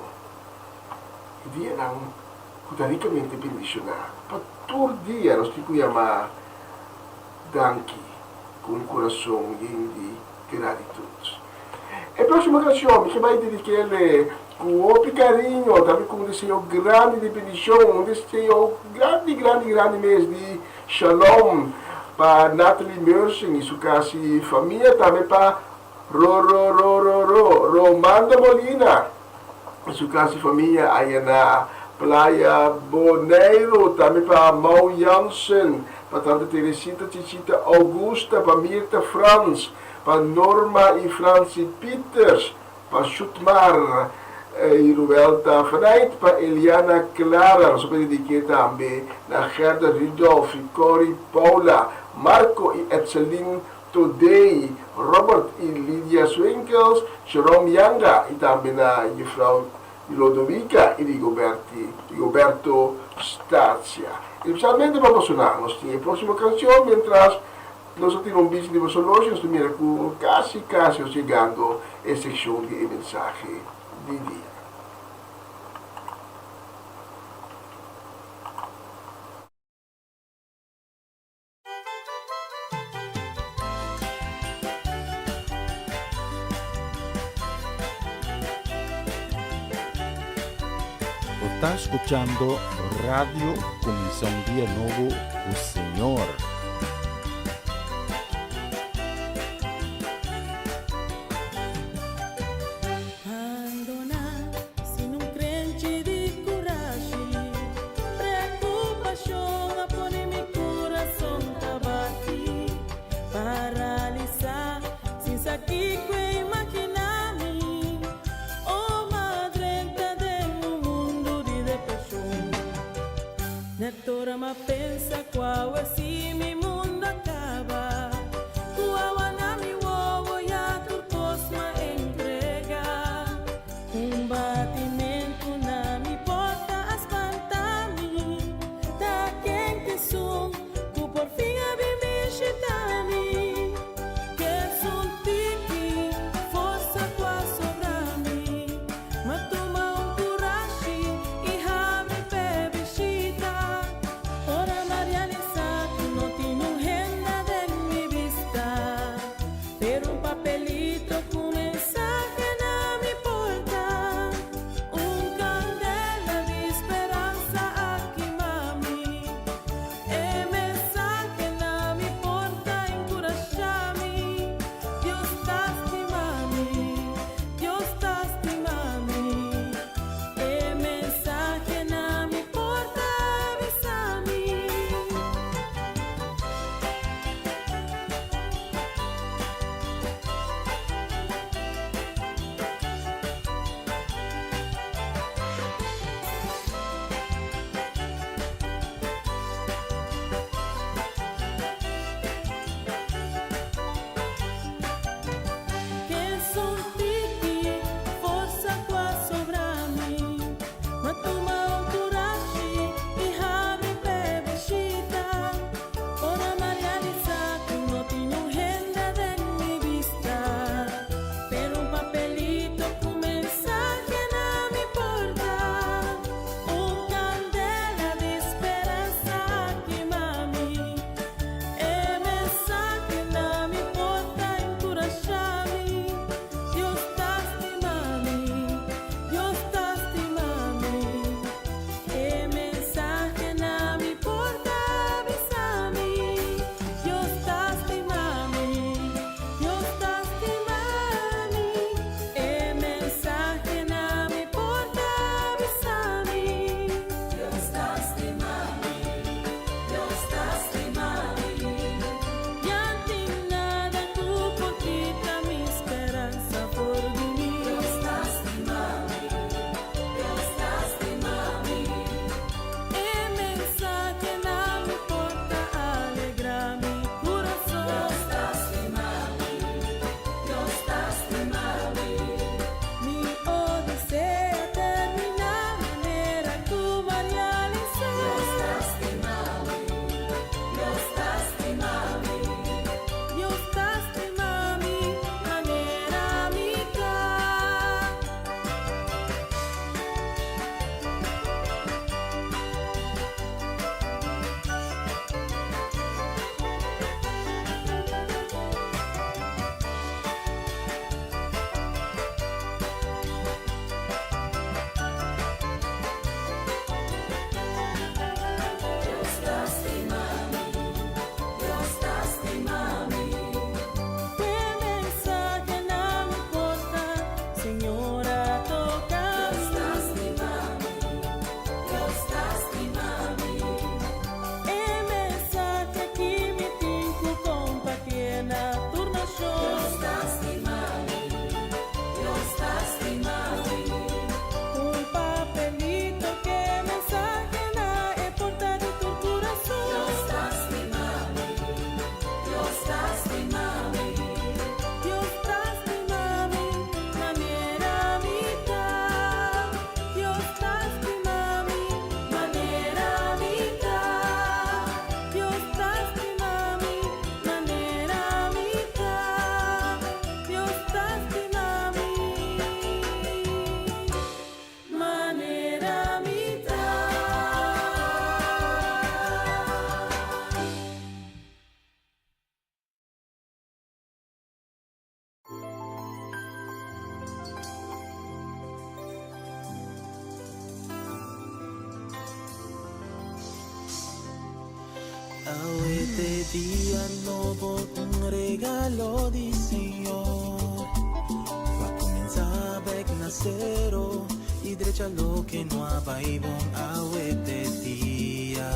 e dianan cu ta ricamente bendiciona. Pa tur dia nos tin cu yama danki cu un curason yen di gratitud. E próximo canción mi ke bai dedik'el ku hopi cariño, tambe ku un deseo grandi di bendicion, un deseo grandi, grandi, grandi mes di shalom pa Natalie Mersing y su casi famia, tambe pa Ro Ro Ro Ro Ro Romando Molina y su casi famia aya na Playa Boneiru, tambe pa Mau Jansen, pa tante Teresita Chichita Augusta, pa Mirta Frans, Pa Norma y Franci Pieters, pa Shutmar y Ruelta Fanait, pa Eliana Clara, nos a pidi dediké tambe na Gerda Rudolf y Corrie Paula, Marco y Etseline Todey, Robert y Lydia Swinkels, Jerome Yanga y tambe na Juffrouw Lodowica y Rigoberti, Rigoberto Statia. Especialmente pa bosonan, nos tin e próximo cancion mientras Nos a tira un bista riba su loshi, nos ta mira ku kasi kasi nos yegando e sekshon di e mensahe di dia. ta skuchando Radio Kuminsá un Dia Nobo ku Señor. Bandoná sin un krenchi di kurashi. Preokupashon a pone mi kurason ta bati. Paralisá sin sa kiko imaginá mi. Oh, m'a drenta den un mundu di depreshon. Net ora m'a pensa ku awe si mi mundu a kaba. Ku awa na mi wowo ya tur kos m'a entregá. Un batimentu na mi porta a spanta mi. Ta ken ta esun ku por fin a bin bishitá mi. Ku un tiki forsa ku a sobra mi. M'a tuma un kurashi i habri p'e bishita. Ora m'a realisá ku te dia nobo, un regalo di Señor. Pa kuminsá bèk na sero i drecha loke no a bai bon. Awe te dia,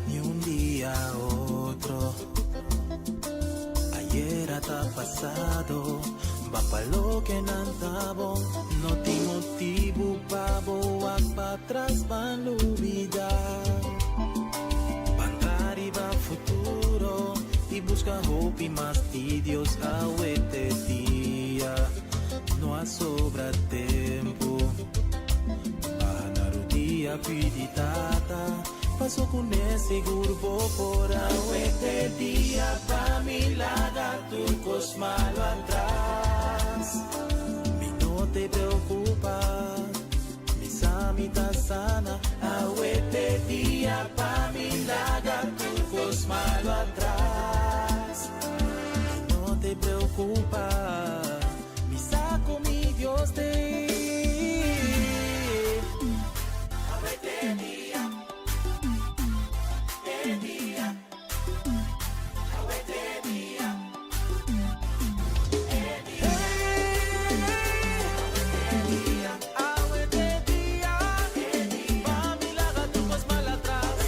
ni un dia otro. Ayera ta pasado, ban pa loke nan ta bon. No tin motibu pa bo wak patras, ban lubidá. Ban tra riba futuro i buska hopi mas di Dios. Awe te dia, no a sobra tempu. Baha na rudia pidi Tata, paso kuné sigur bo por. Awe te dia pa mi laga tur kos malu atras. Mi no te preokupa, mi sa mi ta sana. Awe te dia pa mi laga tur kos malu atras. Mi no te preokupa, mi sa ku mi Dios t'ei. Awe te dia, te dia, awe te dia, te dia. Awe te dia, pa mi laga tur kos mal atras.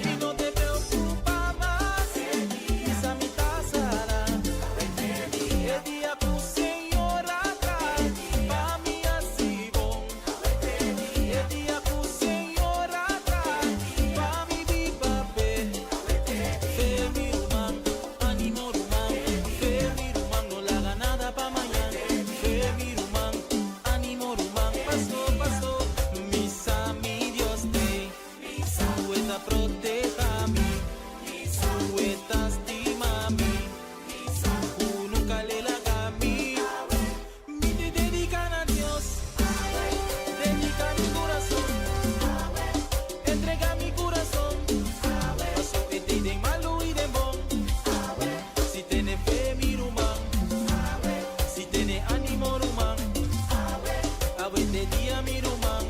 Mi no te preokupa mas, mi sa mi ta sana. E dia ku Señor a traha, pa mi hasi bon. E dia ku Señor a traha, pa mi biba p'e. Fe mi ruman, animo ruman. Fe mi ruman, no laga nada pa mañan. Fe mi ruman, animo ruman. Paso, paso, mi sa mi Dios t'ei. Ku e ta proteha mi, ku e ta stima mi, ku nunka l'e laga mi. Mi te dedica na Dios, dedica mi corazón, entrega mi corazón. Paso e t'ei den malu i den bon. Si tene fe mi ruman, si tene animo ruman. Awe te dia mi ruman,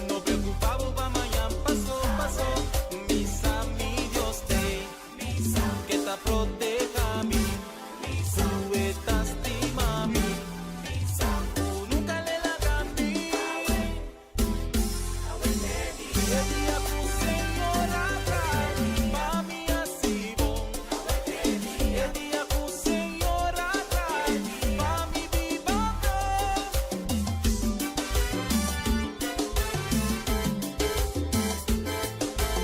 no preokupa bo pa mañan. Paso, paso, mi sa mi Dios t'ei, ku ta proteha mi, ku e ta stima mi, ku nunka l'e laga mi. E dia ku Señor a traha, pa mi hasi bon. E dia ku Señor a traha, pa mi biba p'e.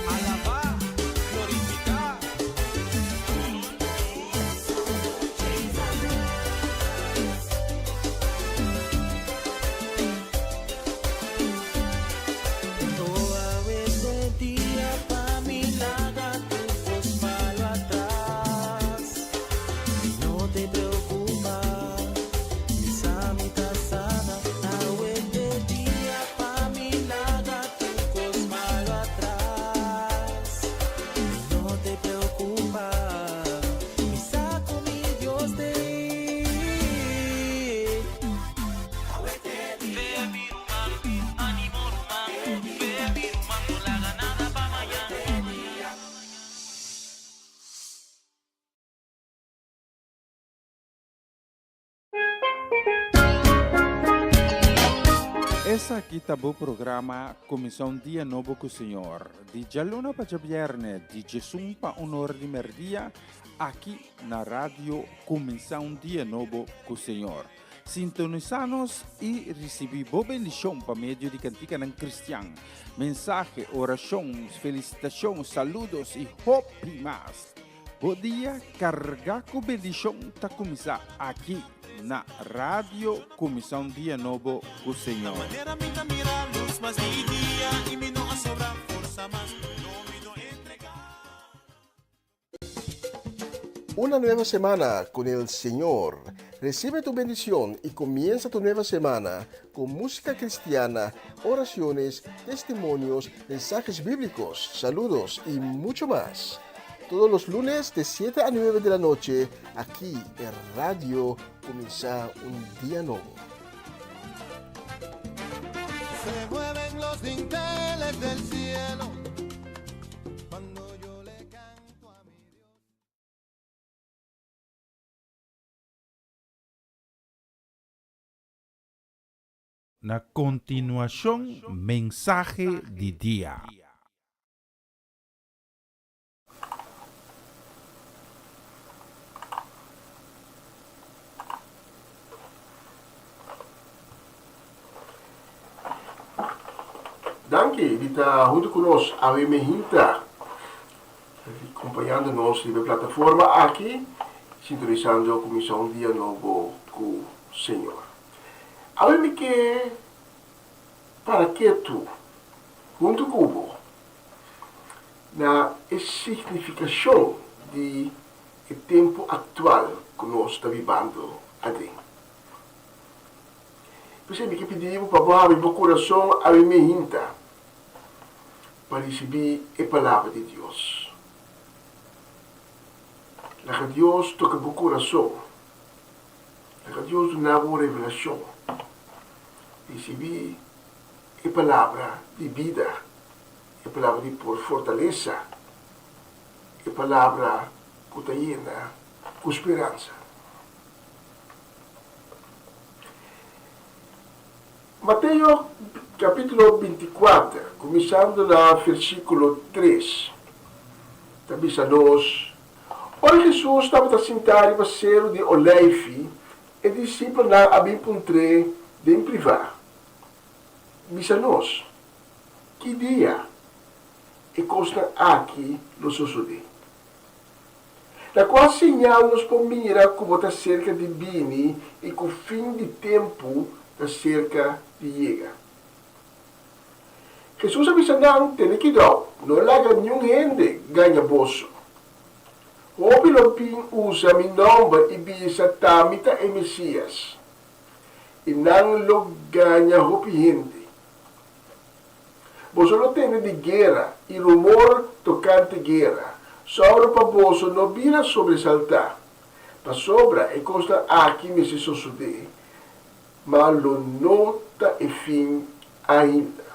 Alabá, glorifiká. Oh, awe te dia pa mi laga tur kos malu atras. Mi no te preokupa, mi sa mi ta sana. Awe te dia pa mi laga tur kos malu atras. Mi no te preokupa, mi sa ku mi Dios t'ei. Fe mi ruman, animo ruman. Fe mi ruman, no laga nada pa mañan. Esaki ta bo programa Kuminsá un Dia Nobo ku Señor, di djaluna pa djabièrnè di djesun pa un or di mèrdia, aki na Radio Kuminsá un Dia Nobo ku Señor. Sintonisá nos i risibí bo bendishon pa medio di kantikanan kristian, mensahe, orashon, felisitashon, saludos i hopi mas. Bo dia kargá ku bendishon ta kuminsá aki na Radio Kuminsá un Dia Nobo ku Señor. Manera mi ta mira lus mas di dia i mi no a sobra forsa mas, no mi no entrega. Una nueva semana con el Señor. Recibe tu bendición y comienza tu nueva semana con música cristiana, oraciones, testimonios, mensajes bíblicos, saludos y mucho más. Todos los lunes de 7 a 9 de la noche, aquí en Radio Comienza un Día Nuevo. Se mueven los dinteles del cielo cuando yo le canto. Na kontinuashon mensahe di dia. Danki di ta huntu ku nos awe mehinta, kompañando nos riba e plataforma aki, sintonisando kuminsá un dia nobo ku Señor. Awe mi ke para ketu huntu ku bo na e signifikashon di e tempu aktual ku nos ta bibando aden. P'esei mi ke pidi bo pa bo habri bo kurason awe mehinta pa risibí e Palabra di Dios. Laga Dios toka bo kurason. Laga Dios duna bo un revelashon. Risibí e palabra di bida, e palabra di por fortalesa, e palabra ku ta yena ku speransa. Mateo kapítulo bintikuater, kuminsando na versíkulo tres, ta bisa nos, Ora Hesus tabata sintá riba seru di Oleifi, e disipelnan a bin puntr'é den privá, Bisa nos, ki dia e kosnan aki lo sosodé? Na kua señal nos por mira ku bo ta serka di bini i ku fin di tempu ta serka di yega? Hesus a bisa nan, Tene kidou, no laga niun hende gaña boso. Hopi lo bin usa mi nòmber i bisa, Ta mi ta e Mesias. I nan lo gaña hopi hende. Boso lo tende di guera i rumor tokante guera. Sòru pa boso no bira sobresaltá, pasobra e kosnan aki mester sosodé, ma lo no ta e fin ainda.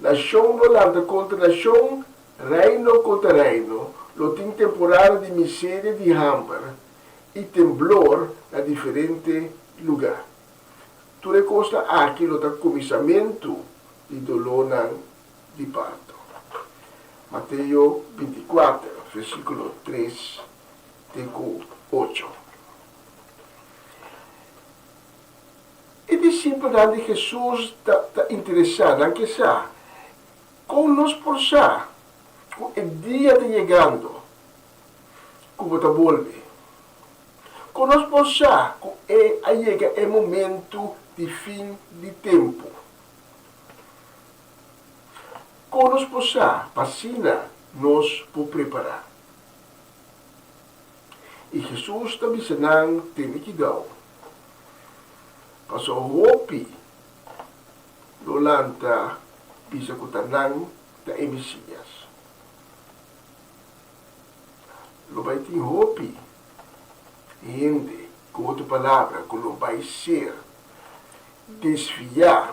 Nashon lo lanta kontra nashon, reino kontra reino, lo tin temporada di miseria di hamber i temblor na diferente lugá. Tur e kosnan aki lo ta kuminsamentu di dolónan di parto. Mateo bintikuater, versíkulo tres te ku ocho. E disipelnan di Hesus ta ta interesá, nan ke sa, Kon nos por sa ku e dia ta yegando ku bo ta bolbe? Kon nos por sa ku e a yega e momentu di fin di tempu? Kon nos por sa pa asina nos por prepará? I Hesus ta bisa nan, Tene kidau, pasobra hopi lo lanta bisa ku ta nan ta e Mesias. Lo bai tin hopi hende, ku otro palabra, ku lo bai ser desviá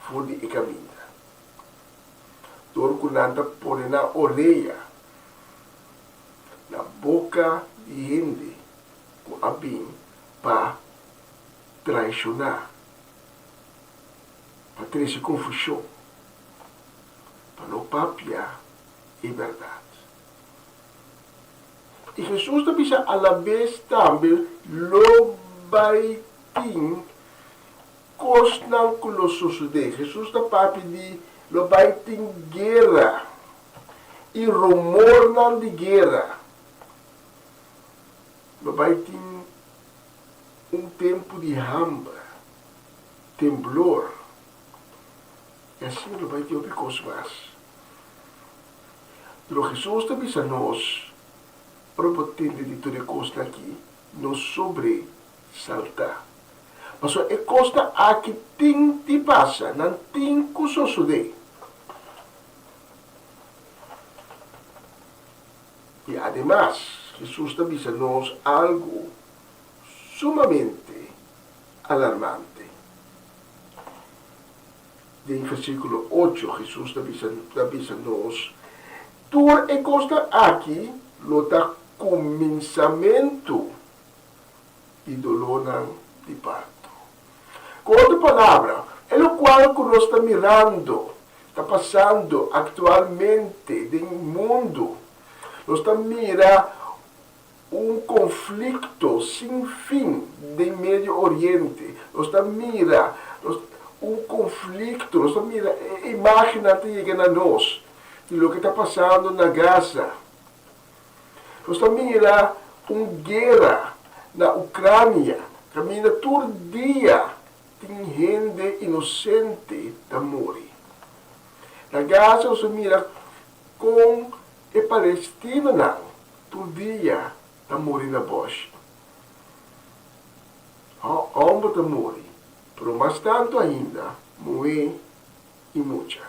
for di e kaminda, dor ku nan ta pone nan orea na boka di hende ku a bin pa traishoná, pa trese konfushon, pa no papia e bèrdat. I Hesus ta bisa alabes tambe lo bai tin kosnan ku lo sosodé. Hesus ta papia di lo bai tin guera i rumornan di guera. Lo bai tin un tempu di hamber, temblor, i asina lo bai tin hopi kos mas. Pero Hesus ta bisa nos, Ora bo tende di tur e kosnan aki, no sobresaltá. Pasobra e kosnan aki tin di pasa, nan tin ku sosodé. I ademas, Hesus ta bisa nos algu sumamente alarmante. Den versíkulo ocho Hesus ta bisa ta bisa nos, Tur e kosnan aki lo ta kuminsamentu di dolónan di parto. Ku otro palabra, e lokual ku nos ta mirando ta pasando aktualmente den mundu, nos ta mira un konflikto sin fin den Medio Oriente, nos ta mira un konflikto, nos ta mira e imágennan ta yega na nos di loke ta pasando na Gaza. Nos ta mira un guera na Ucrania caminda tur dia tin hende inocente ta muri. Na Gaza nos ta mira con e palestinonan tur dia ta muri na boshi. Homber ta muri, pero mas tanto ainda muhe y mucha.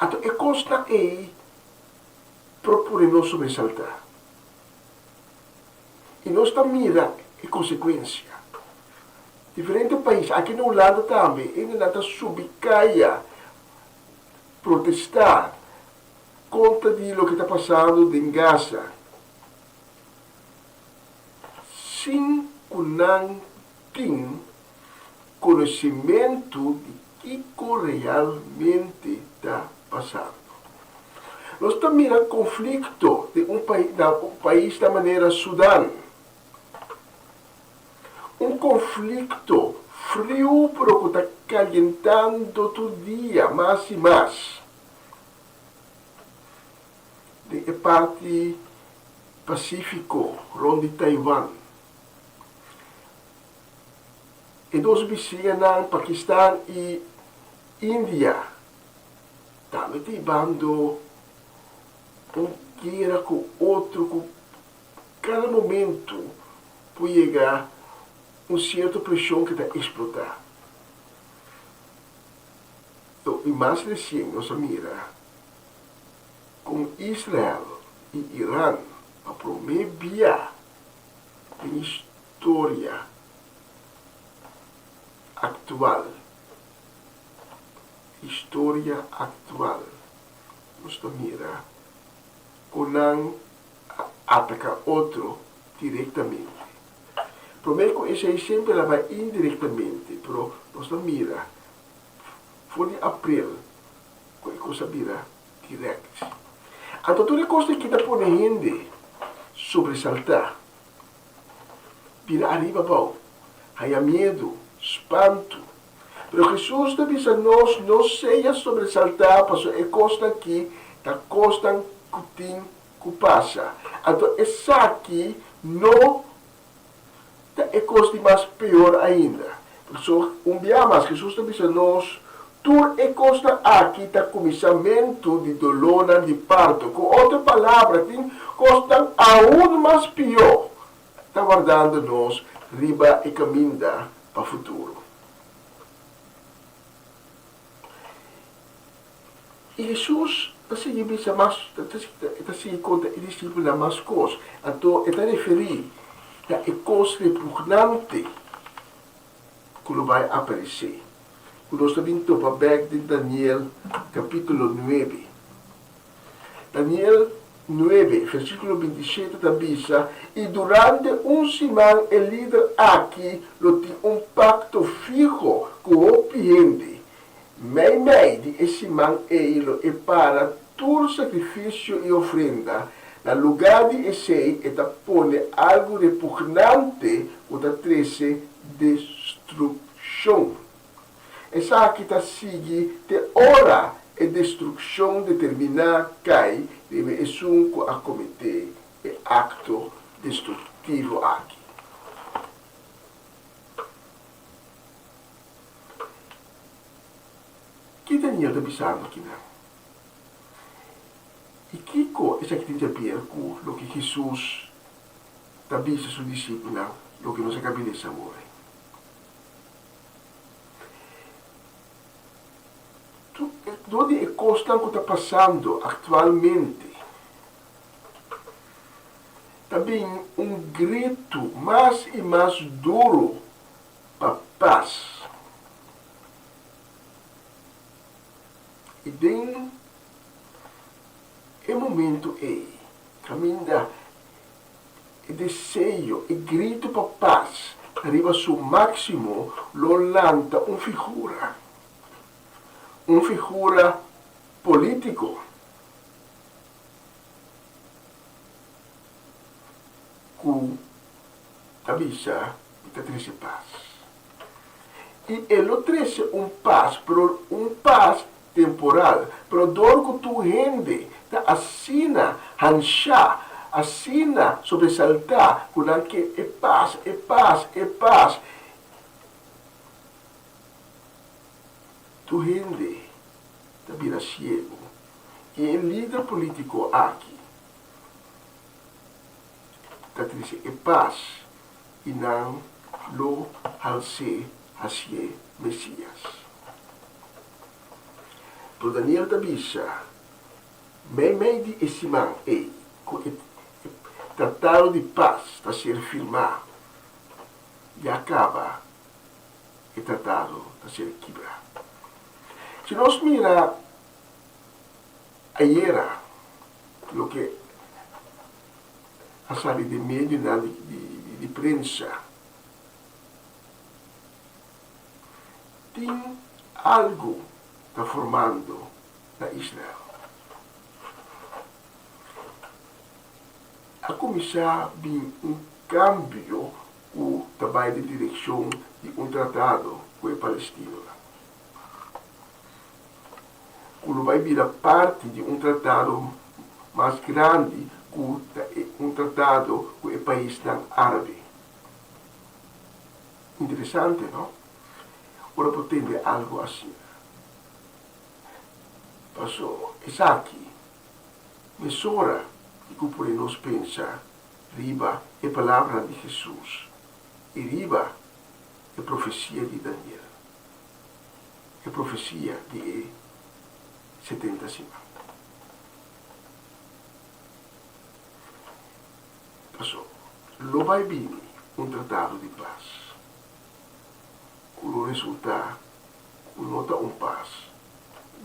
Anto e cosnan ey por pone nos sobresaltá. I nos ta mira e konsekuensia. Diferente pais, aki na Hulanda tambe, hendenan ta subi kaya protestá kontra di loke ta pasando den Gaza, sin ku nan tin konosimentu di kiko realmente ta pasando. Nos ta mira konflikto den un na un paisnan manera Sudan. Un konflikto friu pero ku ta kalientando tur dia mas i mas den e parti Pasífiko rònt di Taiwan. E dos bisiñanan Pakistan i India tambe ta hibando un guera ku otro ku kada momento por yega un sierto preshon ku ta eksplotá. I mas resien nos a mira kon Israel i Iran pa promé bia den historia aktual Historia aktual nos ta mira ku nan a ataka otro direktamente. Promé ku esei semper a bai indirektamente, pero nos ta mira for di aprel ku e kos a bira dirèkt. Anto tur e kosnan aki ta pone hende sobresaltá, bira ariba abou, haña miedu, spantu. Pero Hesus ta bisa nos no sea sobresaltá pasobra e kosnan akí ta kosnan ku tin ku pasa. Anto esaki no ta e kos di mas peor ainda. Pasobra un bia mas Hesus ta bisa nos tur e kosnan akí ta kuminsamentu di dolónan di parto. Ku otro palabra, tin kosnan aun mas pió ta wardando nos riba e kaminda pa futuro. I Hesus ta sigui bisa mas, e ta sigui konta e disipelnan mas kos. Anto e ta referí na e kos repugnante ku lo bai aparesé, ku nos ta bin topa bèk den Daniel kapítulo nuebe. Daniel nuebe, versíkulo bintishete ta bisa, I durante un siman e lider aki lo tin un pakto fiho ku hopi hende. Meimei di e siman ei lo e para tur sakrifisio i ofrenda. Na lugá di esei e ta pone algu repugnante ku ta trese destrukshon. Esaki ta sigui te ora e destrukshon determiná kai riba esun ku a kometé e akto destruktivo aki. Ki Daniel ta bisando akinan? I kiko esaki tin djaber ku loke Hesus ta bisa su disipelnan, loke nos a kabi lesa awor? Dor di e kosnan ku ta pasando aktualmente, ta bin un gritu mas i mas duru pa pas. I den e momentu ei, kaminda e deseo, e gritu pa pas. Riba su máksimo lo lanta un figura, un figura polítiko ku ta bisa di ta trese pas. I e lo trese un pas, pero un pas temporal. Pero dor ku tur hende ta asina hanshá, asina sobresaltá ku nan ke e pas, e pas, e pas, tur hende ta bira siegu. I e lider polítiko aki ta trese e pas i nan lo hals'é hasié Mesías. Pero Daniel ta bisa, Meimei di e siman ei ku e tratado di pas ta ser firmá, ya kaba e tratado ta ser kibrá. Si nos mira ayera loke a sali den medionan di prensa, Tin algu ta formando na Israel. A kuminsá bin un kambio ku ta bai den direkshon di un tratado ku e palestinonan, ku lo bai bira parti di un tratado mas grandi ku ta un tratado ku e paisnan árabe. Interesante, no? Ora bo tende algu asina. Paso esaki mesora di ku pone nos pensa riba e palabranan di Hesus i riba e profesia di Daniel, e profesia di e setenta siman. Paso, lo bai bini un tratado di pas ku lo resultá ku no ta un pas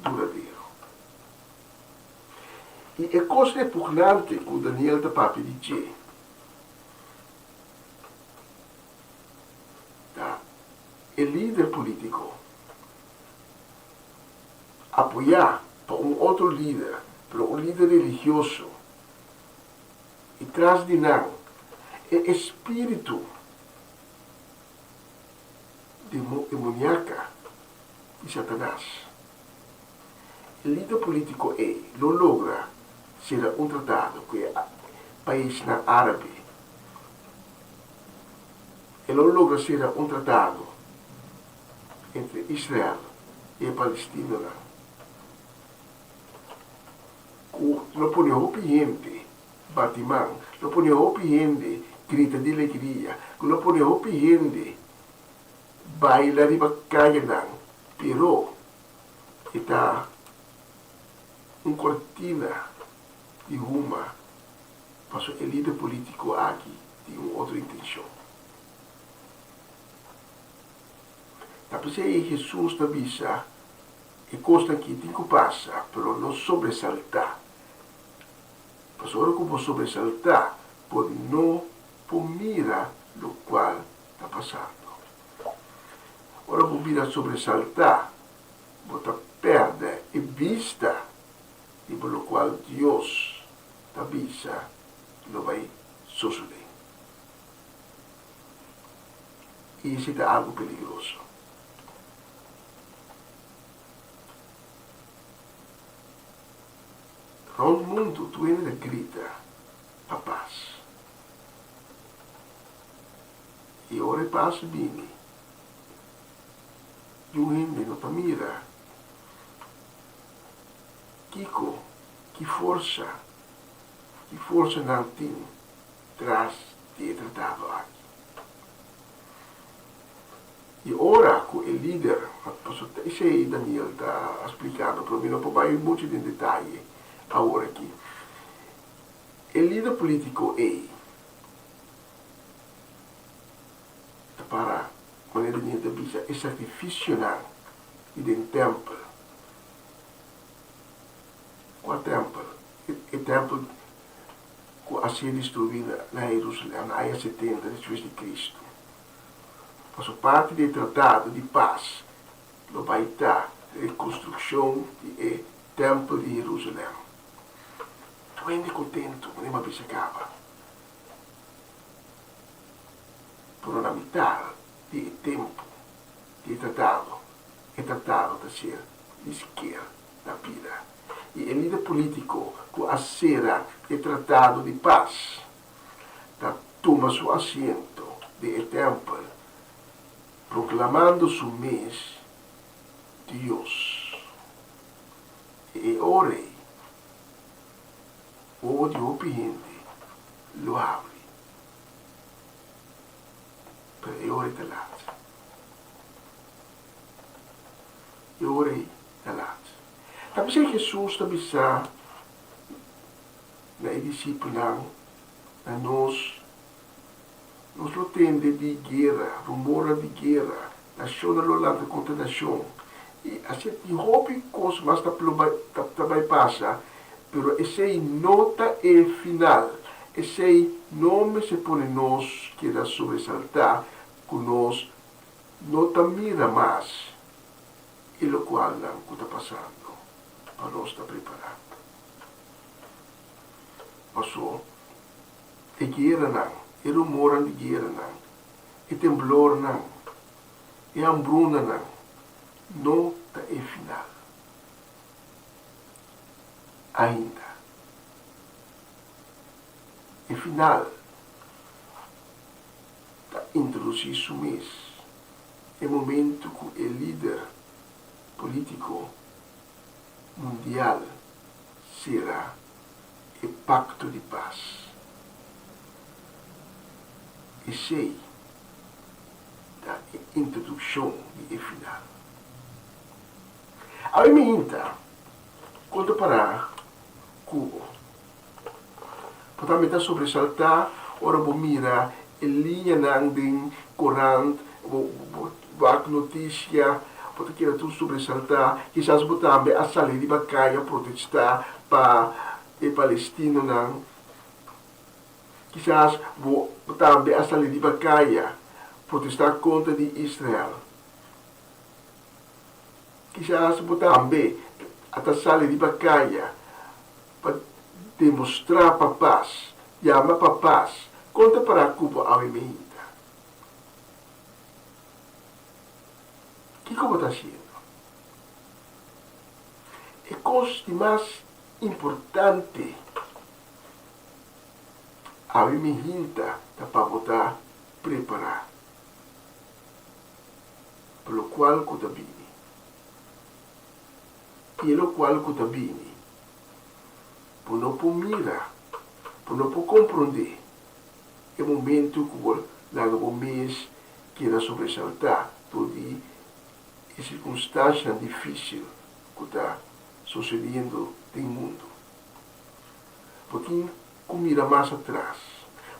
duradero. I e kos repugnante ku Daniel ta papia di dje ta e lider polítiko apoyá pa un otro lider, pero un lider religioso, I tras di nan e espíritu demoniaka di Satanas. E lider polítiko ei lo logra sera un tratado ku e paisnan árabe. E lo logra sera un tratado entre Israel i e palestinonan. Ku lo pone hopi hende bati man, lo pone hopi hende grita di legria, ku lo pone hopi hende baila riba kayanan, pero e ta un kortina di huma pasobra e lider politiko aki tin un otro intenshon. Ta p'esei Hesus ta bisa. E kosnan aki tin ku pasa, pero no sobresaltá. Pasobra ora ku bo sobresaltá, bo no por mira lokual ta pasando. Ora bo bira sobresaltá, bo ta pèrdè e bista riba lokual Dios ta bisa lo bai sosodé. I esei ta algu peligroso. Rond mundu tur hende ta grita pa pas. I ora e pas bini, niun hende no ta mira kiko, ki forsa, ki forsa nan tin tras di e tratado aki. I ora ku e lider, pasobra ta esei Daniel ta a splikando, pero mi no por bai muchu den detaye awor aki, e lider polítiko ei ta para, manera Daniel ta bisa, e sakrifisionan di den tèmpel. Kua tèmpel? E tèmpel ku a ser destruí na Herusalèm na aña setenta despues di Kristu. Paso parti di e tratado di pas lo bai ta rekonstrukshon di e tèmpel di Herusalèm. Tur hende kontentu, manera mi a bisa kaba. Pero na mitar di e tempu di e tratado, e tratado ta ser niskier na bida. I e lider polítiko ku a sera e tratado di pas ta tuma su asiento den e tèmpel, proklamando su mes Dios. I e ora ei, wowo di hopi hende lo habri, pero e ora ei ta lat. E ora ei ta lat. Ta p'esei Hesus ta bisa na e disipelnan, na nos, Nos lo tende di guera, rumornan di guera, nashonnan lo lanta kontra nashon. I asina tin hopi kos mas ta ta bai pasa, pero esei no ta e final. Esei no mester pone nos keda sobresaltá ku nos no ta mira mas e lokualnan ku ta pasando pa nos ta prepará. Paso e gueranan, e rumornan di gueranan, e temblornan, e hambrunanan no ta e final ainda. E final ta introdusí su mes e momento ku e lider polítiko mundial sera e pakto di pas. Esei ta e introdukshon di e final. Awe mi hinta kon ta pará ku bo. Bo tambe ta sobresaltá ora bo mira e liñanan den korant, bo wak notisia, bo ta keda tur sobresaltá. Kisas bo tambe a sali riba kaya protestá pa e palestinonan. Kisas bo tambe a sali riba kaya protestá kontra di Israel. Kisas bo tambe a ta sali riba kaya pa demostrá pa pas, yama pa pas. Kon ta pará ku bo awe meinta? Kiko bo ta hasiendo? E kos di mas importante awe mihinta ta pa bo ta prepará pa lokual ku ta bini. I e lokual ku ta bini, bo no por mira, bo no por komprondé e momentu ku bo laga bo mes keda sobresaltá dor di e sirkunstanshanan difísil ku ta sosediendo den mundu. Bo tin ku mira mas atras.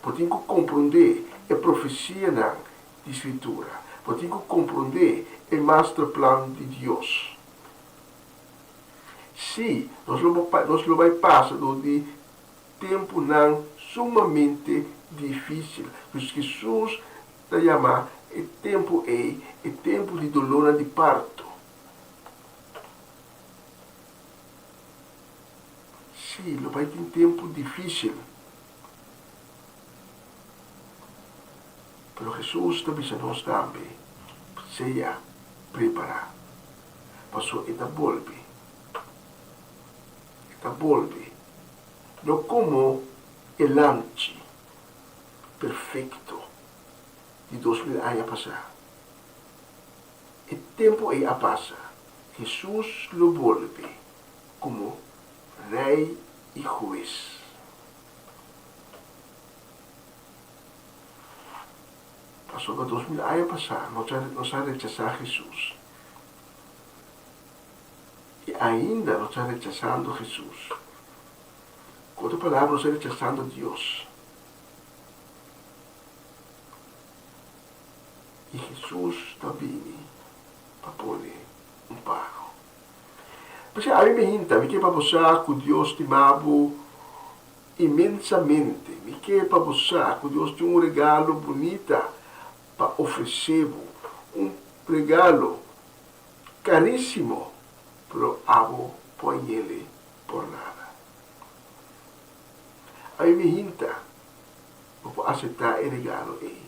Bo tin ku komprondé e profesianan di Skritura. Bo tin ku komprondé e masterplan di Dios. Sí, nos lo nos lo bai pasa dor di tempunan sumamente difísil. Pues Hesus ta yama e tempu ei e tempu di dolónan di parto. Sí, lo bai tin tempu difísil. Pero Hesus ta bisa nos tambe, Sea prepará, pasobra e ta bolbe. E ta bolbe, no komo e lamchi perfekto di 2000 aña pasá. E tempu ei a pasa. Hesus lo bolbe komo Rei i Hues. Pasobra 2000 aña pasá nos a rechasá Hesus. I ainda nos ta rechasando Hesus. Ku otro palabra, nos ta rechasando Dios. I Hesus ta bini pa pone un paro. P'esei ami mi hinta, mi ke pa bo sa ku Dios stima bo inmensamente. Mi ke pa bo sa ku Dios tin un regalo bunita. pa ofresé bo un regalo karísimo, pero abo por a yele por nada. Ami mi hinta bo por aseptá e regalo ei.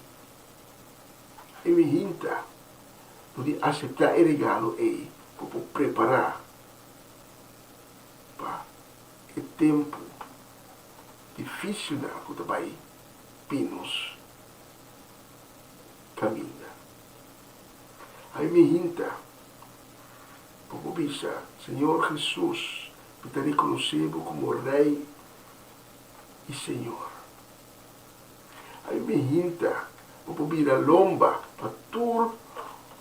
Ami mi hinta bo di aseptá e regalo ei bo por prepará pa e tempu difísilnan ku ta bai bin nos kaminda. Ami mi hinta bo por bisa, Señor Hesus, mi ta rekonosé bo komo Rei i Señor. Ami mi hinta bo por bira lomba pa tur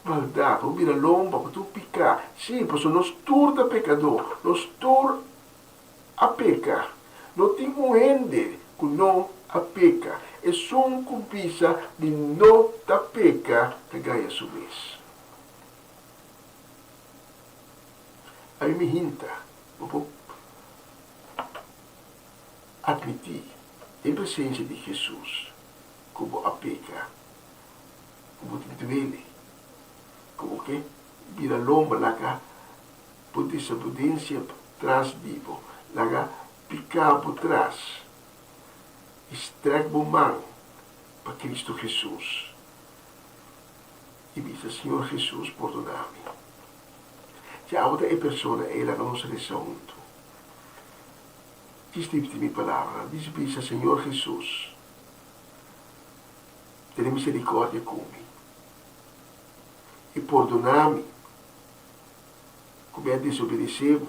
maldat, bo por bira lomba pa tur piká. Sí, pasobra nos tur ta pekadó, nos tur a peka. No tin un hende ku no a peka. Esun ku bisa mi no ta peka ta gaña su mes. Ami mi hinta bo por atmití den presensia di Hesus ku bo a peka, ku bo tin duele, ku bo ke bira lomba laga bo desabudensia tras di bo, laga piká bo tras i strèk bo man pa Kristu Hesus i bisa, Señor Hesus, pordoná mi. Si abo ta e persona ei, laga nos resa huntu. Djis ripití mi palabranan. Djis bisa, Señor Hesus, tene miserikòrdia ku mi i pordoná mi ku mi a desobedesé bo,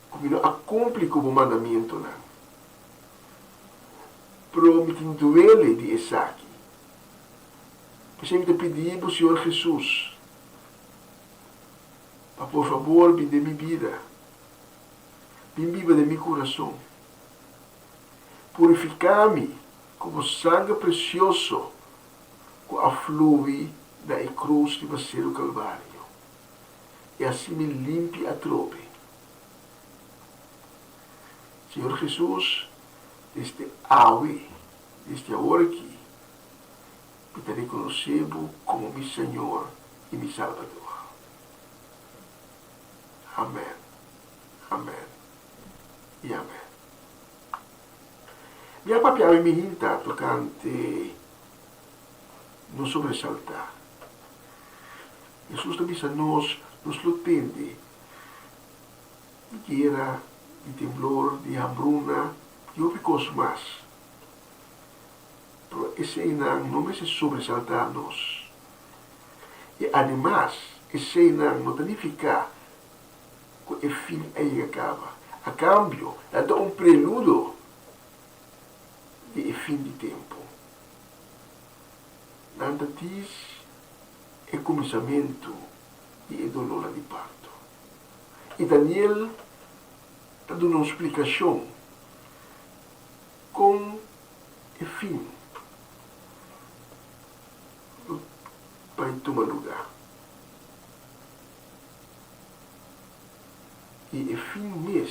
ku mi no a kumpli ku bo mandamentunan. Pero mi tin duele di esaki. P'esei mi ta pidi bo, Señor Hesus, pa por fabor bin den mi bida, bin biba den mi kurason. Purifiká mi ku bo sanger presioso ku a flui na e krus riba Seru Kalvario, i hasi mi limpi atrobe. Señor Hesus, desde awe, desde awor aki, mi ta rekonosé bo komo mi Señor i mi Salbador. Amèn, amèn i amèn. Mi a papia awe mi hinta tokante no sobresaltá. Hesus ta bisa nos, nos lo tende di guera, di temblor, di hambruna i hopi kos mas. Pero eseinan no mester sobresaltá nos. I ademas, eseinan no ta nifiká ku e fin a yega kaba. A kambio, nan ta un preludo di e fin di tempu. Nan ta dis e kuminsamentu di e dolónan di parto. I Daniel ta duna un splikashon kon e fin lo bai tuma lugá. I e fin mes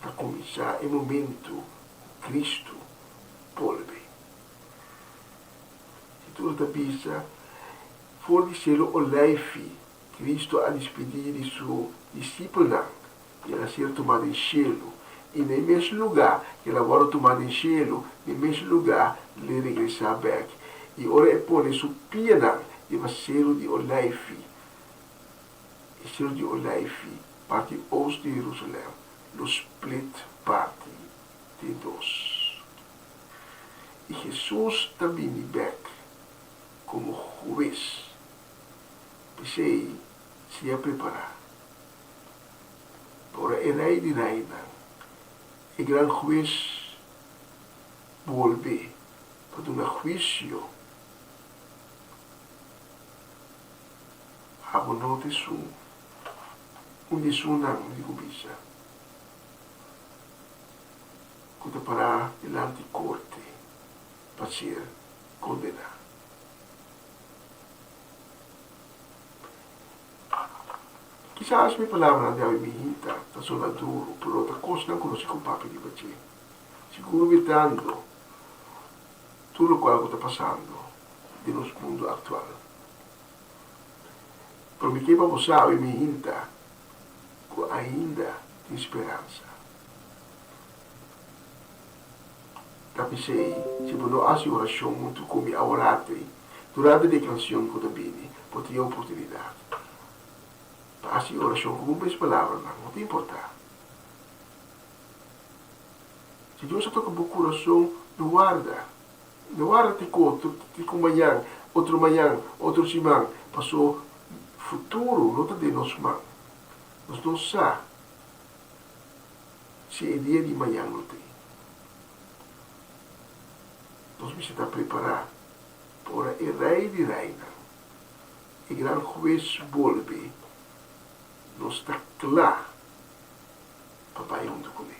ta kuminsá e momentu ku Kristu bolbe. Skritura ta bisa, For di Selo Oleifi, Kristu a dispidí di su disipelnan i el a ser tumá den shelu. I na e mes lugá ku el a wòrdu tumá den shelu, na e mes lugá lo e regresá bèk. I ora e pone su pianan riba Seru di Oleifi, e Seru di Oleifi, parti oost di Jerusalèm, lo split parti den dos. I Hesus ta bini bèk komo Hues. P'esei, sea prepará. Pa ora e Rei di Reinan, e Gran Hues, bolbe pa duna huisio, abo no ta esun, un di esunnan di ku bisa, ku ta pará dilanti korte pa ser kondená. Kisas mi palabranan di awe mihita ta sona duru, pero ta kosnan ku nos si ku papia riba dje. Sigur mirando tur lokual ku ta pasando. den nos mundu aktual. Pero mi ke pa bo sabi, mi hinta, ku ainda tin speransa. Ta p'esei, si bo no hasi orashon huntu ku mi aworati, durante di e kansion ku ta bini, bo tin e oportunidat pa hasi orashon ku bo mes palabranan, no ta importá. Si Dios a toka bo kurason, no warda. No warda te ku otro, te ku mañan, otro mañan, otro siman, paso futuro no ta den nos man. Nos no sa si e dia di mañan lo t'ei. Nos mester ta prepará pa ora e Rei di Reinan, e Gran Hues bolbe, nos ta kla pa bai huntu kuné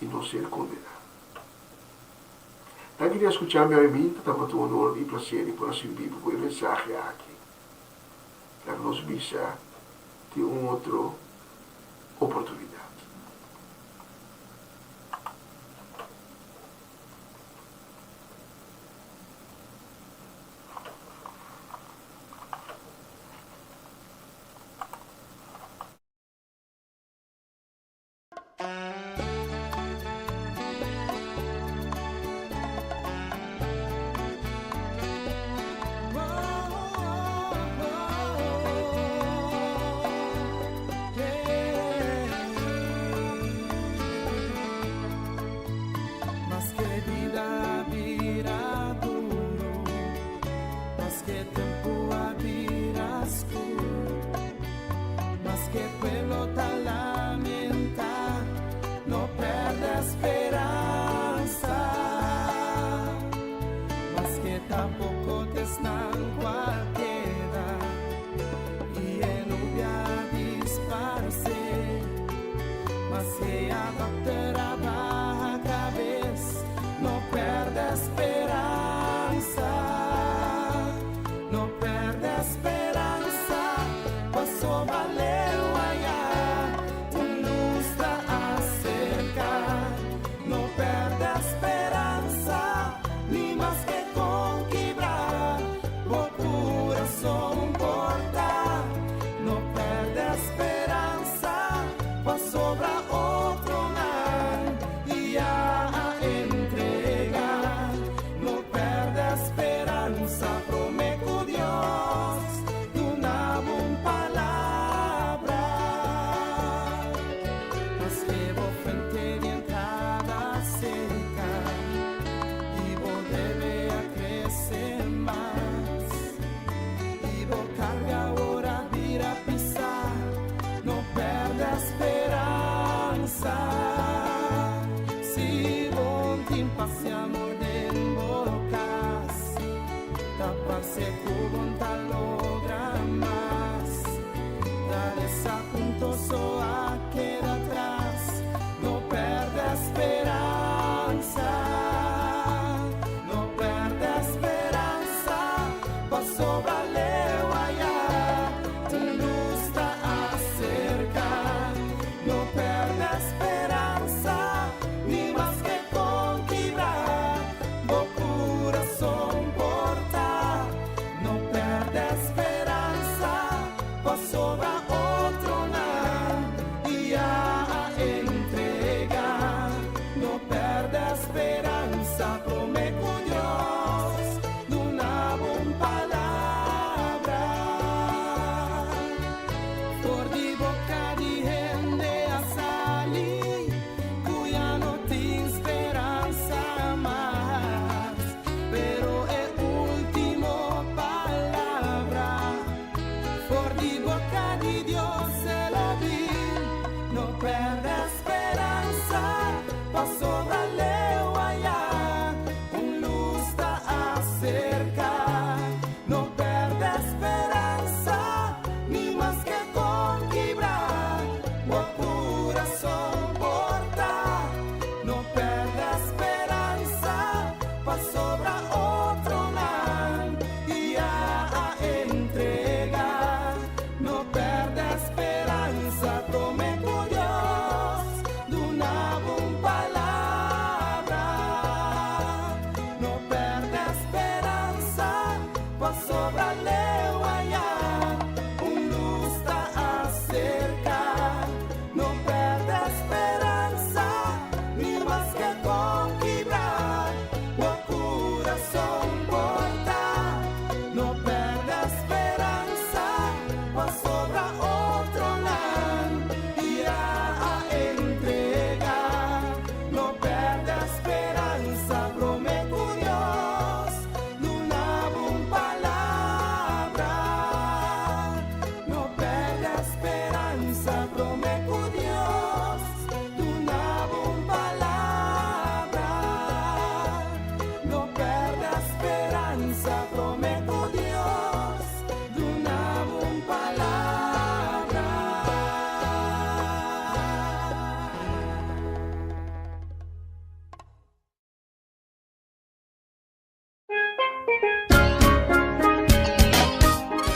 i no ser kondená. Danki di a skuchá mi awe minta, tabata un honor i plaser di por a sirbi bo ku e mensahe aki. Laga nos bisa tin un otro oportunidat. Maske bida a bira duro, maske tempu a bira skur, maske pueblo ta lamentá, no pèrdè speransa. Maske ta poko t'esnan ku a keda i e nubia a disparsé, maske a dòkter a baha kabes, no pèrdè speransa. No pèrdè speransa, pasobra leu ayá un lus ta aserká. No pèrdè speransa, ni maske kon kibrá bo kurason por ta. No pèrdè speransa, pasobra otronan ya a entregá. No pèrdè speransa, promé ku Dios duna bo un palabra. Maske bo fuente di entrada seka i bo debe a krese mas i bo karga awor a bira pisá, no pèrdè speransa. Si bo tin pas i amor den bo kas, ta parse ku bo n ta logra mas. Ta desapunto so a keda atras, no pèrdè speransa. No pèrdè speransa, pasobra leu ayá un lus ta aserká. No pèrdè speransa, ni maske kon kibrá.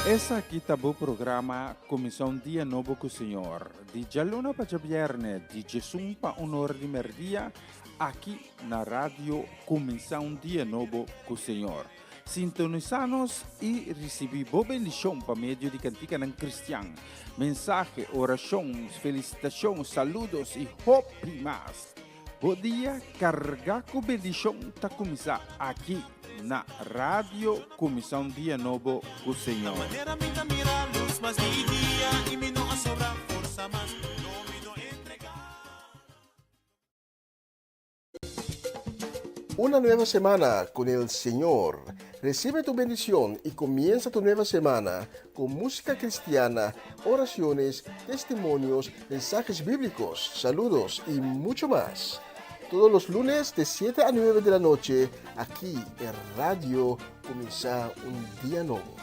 Esaki ta bo programa Kuminsá un Dia Nobo ku Señor, di djaluna pa djabièrnè di djesun pa un or di mèrdia, aki na Radio Kuminsá un Dia Nobo ku Señor. Sintonisá nos i risibí bo bendishon pa medio di kantikanan kristian, mensahe, orashon, felisitashon, saludos i hopi mas. Bo dia kargá ku bendishon ta kuminsá aki na Radio Kuminsá un Dia Nobo ku Señor. Una nueva semana con el Señor. Recibe tu bendición y comienza tu nueva semana con música cristiana, oraciones, testimonios, mensajes bíblicos, saludos y mucho más. Todos los lunes de 7 a 9 de la noche, aquí en Radio Comienza un Día Nuevo.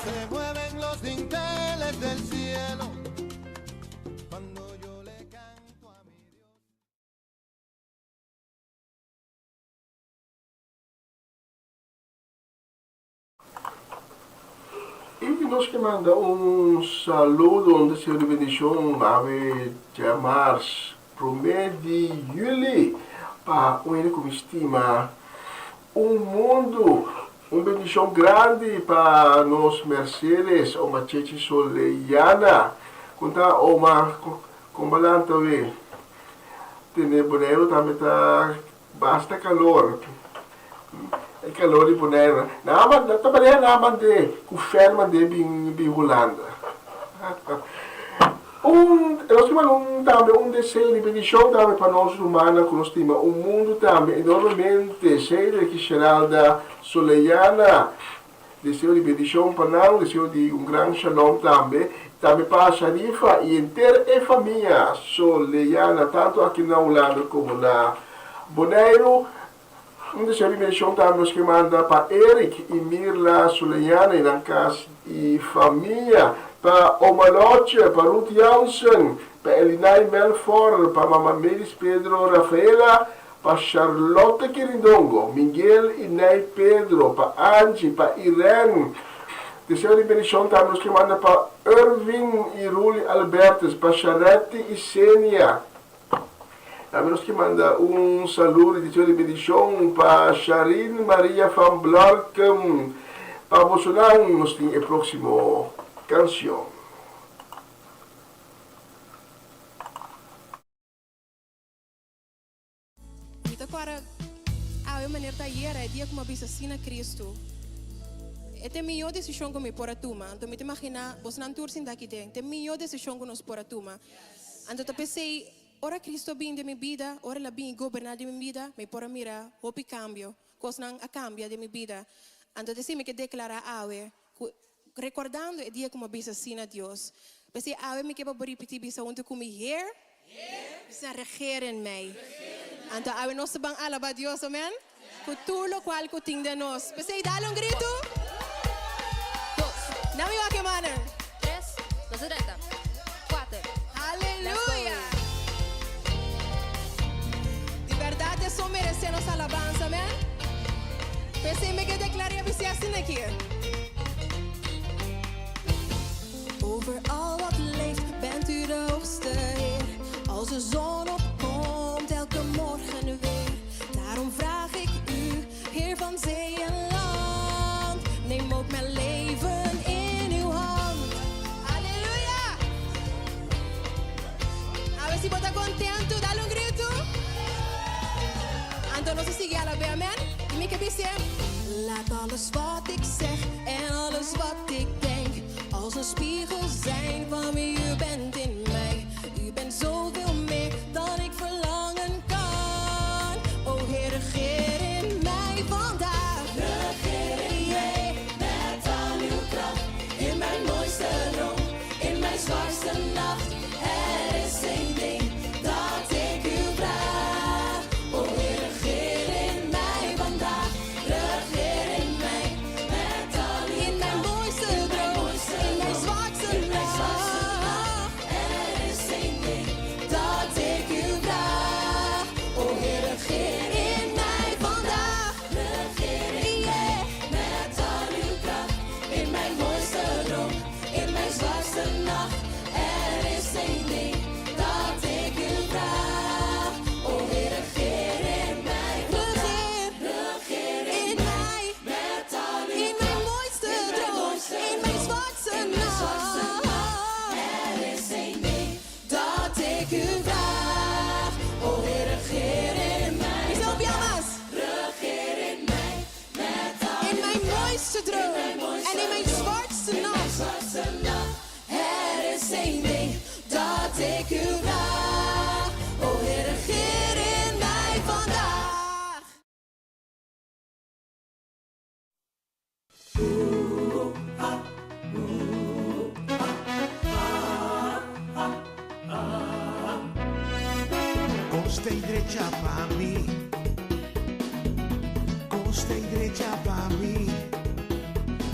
Se mueven los dinteles del cielo cuando yo le canto a mi Dios. I nos ke manda un saludo, un deseo di bendishon awe djamars promé di yüli pa un hende ku mi stima un mundu. Un bendishon grandi pa nos Mercedes Oma Chechi Soleyana. Kon ta Oma? Kon balanta awe? Tene Boneiru tambe ta Basta calor. E calor di Bonaire. Nan a ta manera nan a mand'é cu fer mand'é bin bin Hulanda. Un nos tin manda un tambe un deseo di bendicion tambe pa nos rumannan cu nos stima un mundo tambe enormemente. Sheila y Sheralda Soleyana. Deseo di bendicion pa nan, deseo di un gran shalom tambe. Tambe pa Sharifa y henter e famia Soleyana, tanto aki na Hulanda como na Boneiru. Un deseo di bendicion tambe nos ke manda pa Eric y Mirla Soleyana y nan cas y famia, pa Oma Lotje, pa Ruth Jansen, pa Elinay Melfor, pa Mama Melis Pedro Rafaela, Pa Charlotte Kirindongo, Miguel y Ney Pedro, pa Angie, pa Irene. Deseo di bendicion tambe nos ke manda pa Irvin y Ruli Albertus, pa Sharetti y Senia. Tambe nos ke manda un saludo y deseo di bendicion pa Sharin Maria van Blarkum. Pa bosonan nos tin e proximo cancion. Mi ta kòrda awe manera ta ayera, e dia ku mi a bisa sí na Kristu. E ta e mihó desishon ku mi por a tuma. Anto mi ta imaginá bosnan tur sinta aki den. Ta e mihó desishon ku nos por a tuma. Anto ta p'esei, ora Kristu a bini den mi bida, ora el a bini goberná den mi bida, mi por a mira hopi kambio. Kosnan a kambia den mi bida. Anto ta esei mi ke deklará awe, ku Rekordando e dia ku mi a bisa sí na Dios. P'esei awe mi ke pa bo ripití bisa huntu ku mi, Heer, bisa regeer in mij. Anto awe nos ta ban alabá Dios, amen? Ku tur lokual ku tin den nos. P'esei dale un gritu. Dos. Na mi wak e mannan. Tres. Nos a drenta. Kuater. Aleluya! Di bèrdat e so meresé nos alabansa, amen? P'esei mi ke deklar'é bis'é asina aki. Over al wat leeft bent u de hoogste Heer Als de zon opkomt elke morgen weer Daarom vraag ik u, Heer van zee en land Neem ook mijn leven in uw hand Aleluya! Awe si bo ta kontentu, dal un gritu. Anto nos a sigui alab'é, amen. I mi ke bis'é. Laat alles wat ik zeg en alles wat ik denk als een spiegel zijn van wie u bent in mij. U bent zoveel meer dan ik verlangen kan. O Heer, regeer in mij vandaag. Regeer in mij met al uw kracht. In mijn mooiste droom, in mijn zwaarste nacht. Er is één ding dat ik u vraag. O Heer, regeer in mij vandaag. Regeer in mij met al uw In mijn mooiste droom, in mijn zwakste nacht. Er is ik u vraag. O Heer, regeer in mij. Bisa un bia mas. Regeer in mij met al In uw mijn kracht. mooiste droom In mijn mooiste en in mijn droom. zwartste In mijn nacht. zwartste nacht. Er is één ding dat ik u vraag. O Heer, regeer in mij vandaag. Costa y drecha pa mi. Costa y drecha pa mi.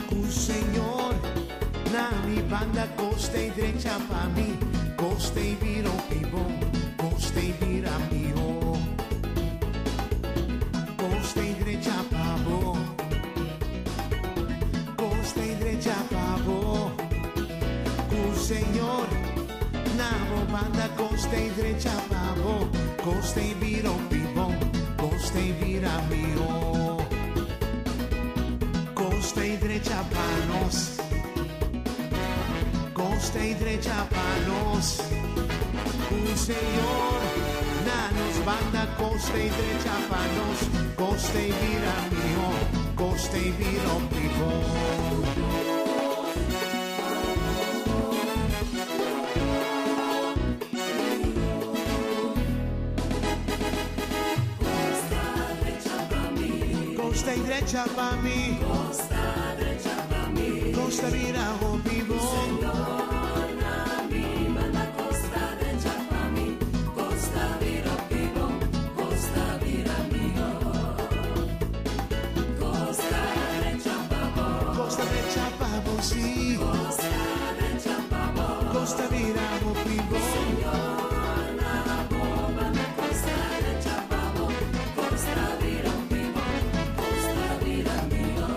Ku Señor na mi banda costa y drecha pa mi. Costa y viro bon. Costa y vira mio. Costa y drecha pa bo. Costa y drecha pa bo. Ku Señor na bo banda costa y drecha pa bo. Costa y viro bon. Costa y vira mio. Costa y drecha pa nos. Costa y drecha pa nos. Ku Señor na nos banda costa y drecha pa nos. Costa y vira mio. Costa y vira bon. Costa y drecha pa mi. Costa drecha pa mi. Costa vira hopi bon. Señor na mi banda costa drecha pa mi. Costa vira bon. Costa vira mio. Costa drecha pa bo. Costa drecha pa bo si. Costa drecha pa bo. Costa vira hopi bon. Señor na bo banda costa drecha pa bo. Costa vira bon. Costa vira mio.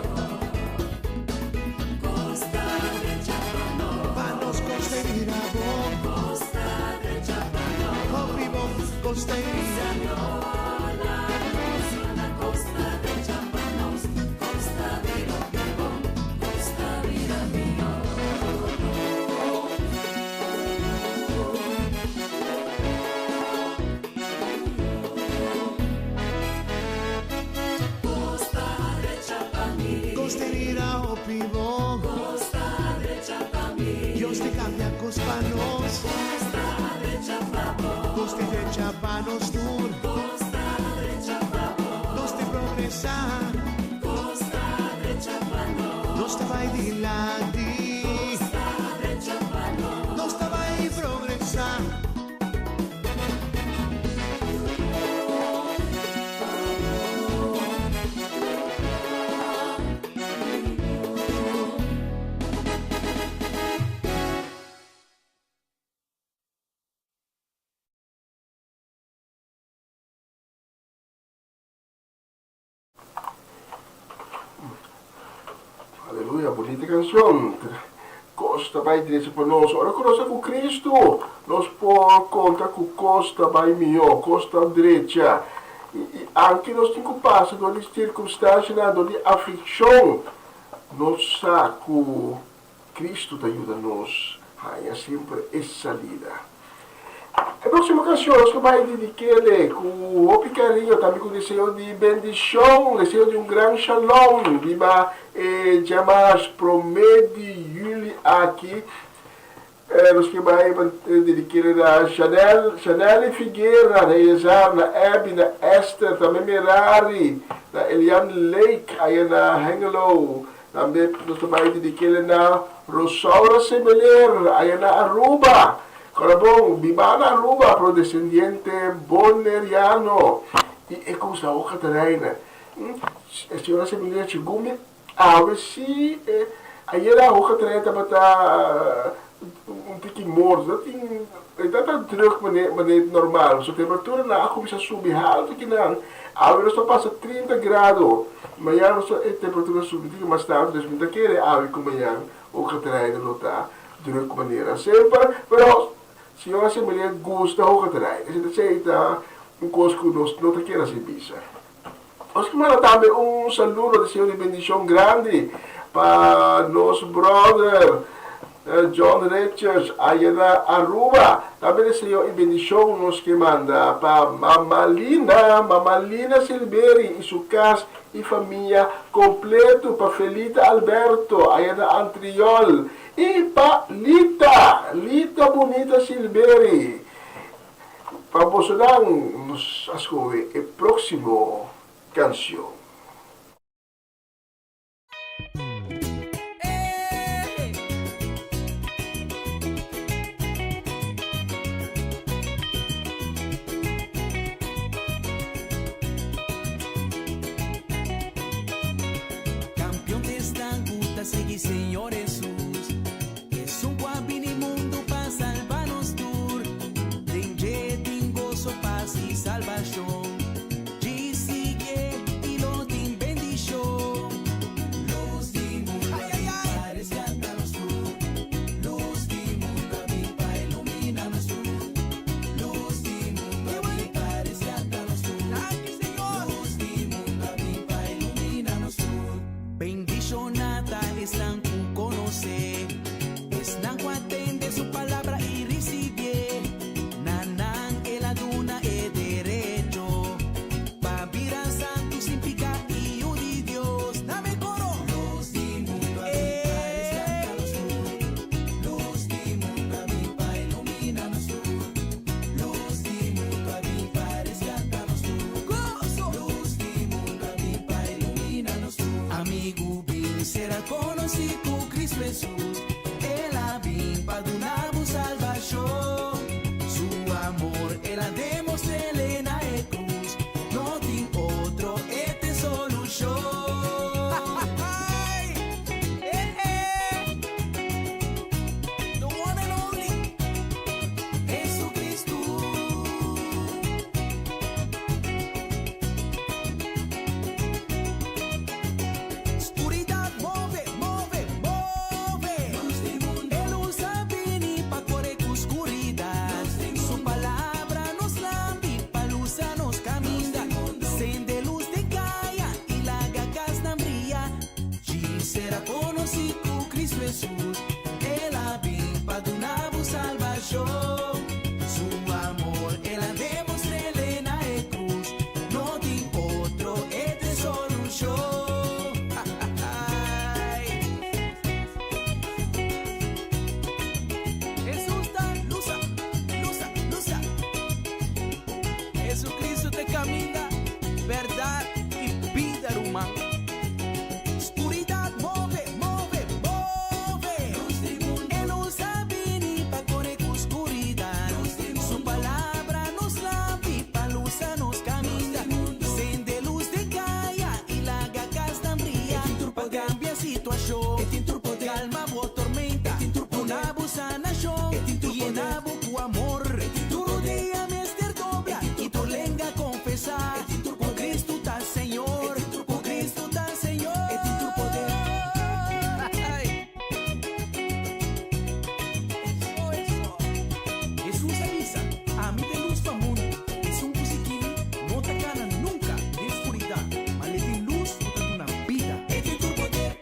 Costa drecha pa nos. Pa nos costa vira bon. Costa drecha pa nos. Hopi bon. Costa vira. Señor na nos banda costa drecha pa nos. Costa vira bon. Costa vira mio. Costa drecha pa mi. Costa vira hopi bon. Costa drecha pa mi. Dios ta kambia kos pa nos. Costa drecha pa bo. Costa drecha pa nos tur. Costa drecha pa bo. Nos ta progresá. Costa drecha pa nos. Nos ta bai dilanti. Costa drecha pa nos. Nos ta bai progresá. Aleluya, bunita kanshon. Kos ta bai drecha pa nos. Ora ku nos ta ku Kristu, nos por konta ku kos ta bai mihó, kos ta drecha. I, i anke nos tin ku pasa dor di sirkunstansianan, dor di aflikshon, nos sa ku Kristu ta yuda nos haña semper e salida. E próksimo kanshon nos lo bai dedik'é ku hopi kariño, tambe ku deseo di bendishon, deseo di un gran shalom riba e djamars promé di yüli aki. Nos ke bai dedik'é na Chanel, Chanely Figuera, na Eleazar, na Abby, na Esther, tambe Merari, na Elian Lake aya na Hengelo. Tambe nos ta bai dedik'é na Rosaura Semeler aya na Aruba. Kora bon, biba na Aruba, pero desendiente boneriano. I e kos ta hoga ta reina. E señora Semeler segun mi awe si ayera hoga ta reina tabata un tiki morto. Ta tin, e ta ta druk mane mane normal. So temperatura nan a kuminsá subi haltu kinan. Awe nos ta pasa trinta grado. Mañan nos ta e temperatura subi tiki mas tantu. Dus mi ta kere awe ku mañan hoga ta reina lo ta druk manera semper, pero señora Semelia gusta hogeterij. Esei ta esei ta un kos ku nos no ta kere hasi bisa. Nos ke manda tambe un saludo, deseo di bendishon grandi pa nos brother. John Richards aya na Aruba. Tambe deseo y bendicion nos ke manda pa Mama Lina, Mama Lina Silberi y su cas y famia completo, pa Felita Alberto aya na Antriol y pa Lita, Lita Bunita Silberi. Pa bosonan nos a scoge e proximo cancion. Campeon t'esnan cu ta sigui Señor Hesus. Esun cu a bini mundu pa salba nos tur. Den dje tin goso, pas y salbacion. Dji sigue y lo tin bendicion. Luz di mundo a bin pa rescata nos tur. Luz di mundo a bin pa ilumina nos tur. Luz di mundo a bin pa rescata nos tur. Luz di mundo a bin pa ilumina nos tur. Bendiciona ta esnan cu conoce, esnan cu atende su palabra y ricibié. Na nan el a duna e derecho pa bira santu sin pica y yu di Dios. Na mi coro! Luz di mundo a bin pa rescata nos tur. Luz di mundo a bin pa ilumina nos tur. Luz di mundo a bin pa rescata nos tur. Gozo! Luz di mundo a bin pa ilumina nos tur. Amigu bin sera conoci cu Cristo Hesus. El a bin pa duna bo salbacion. Su amor el a demostr'el na e cruz. No tin otro, e t'e solucion. The one and only Jesucristo. Scuridad move, move, move. E luz a bini pa core cu scuridad. Su palabra nos lampi pa lusa nos caminda. Cende luz den caya y laga casnan briya. Dji sera conoci cu Cristo Hesus. El a bin pa duna bo salbacion. Su amor el a demostr'el na e cruz. No tin otro, e t'e solucion. Ay. Hesus ta lusa, lusa, lusa. Jesucristo t'e caminda, berdad y bida, ruman. Scuridad move, move, move. E luz a bini pa core cu scuridad. Su palabra nos lampi pa lusa nos caminda. Cende luz den caya y laga casnan briya. Pa cambia situacion, calma bo tormenta. Duna bo sanacion y yena bo cu amor. Tur rudia mester dobla y tur lenga confesa cu Cristo ta Señor, cu Cristo ta Señor. Ay. Eso, eso. Hesus a bisa, Ami ta e luz pa mundu. Esun ku sigui mi no ta kana nunka den skuridat, ma l'e tin lus ku ta duna bida. E tin tur poder.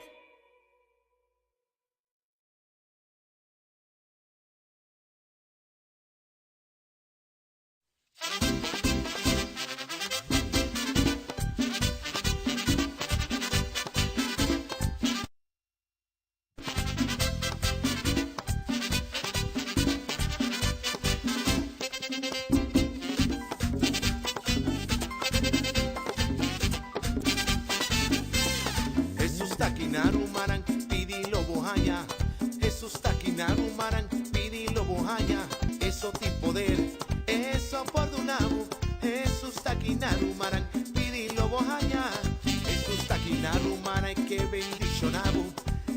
Hesus ta aki na rumannan, pidi lo bo haña. Hesus ta aki na rumannan, pidi lo bo haña. Eso tin poder, eso por duna bo. Hesus ta aki na rumannan, pidi lo bo haña. Hesus ta aki na rumannan, e ke bendiciona bo.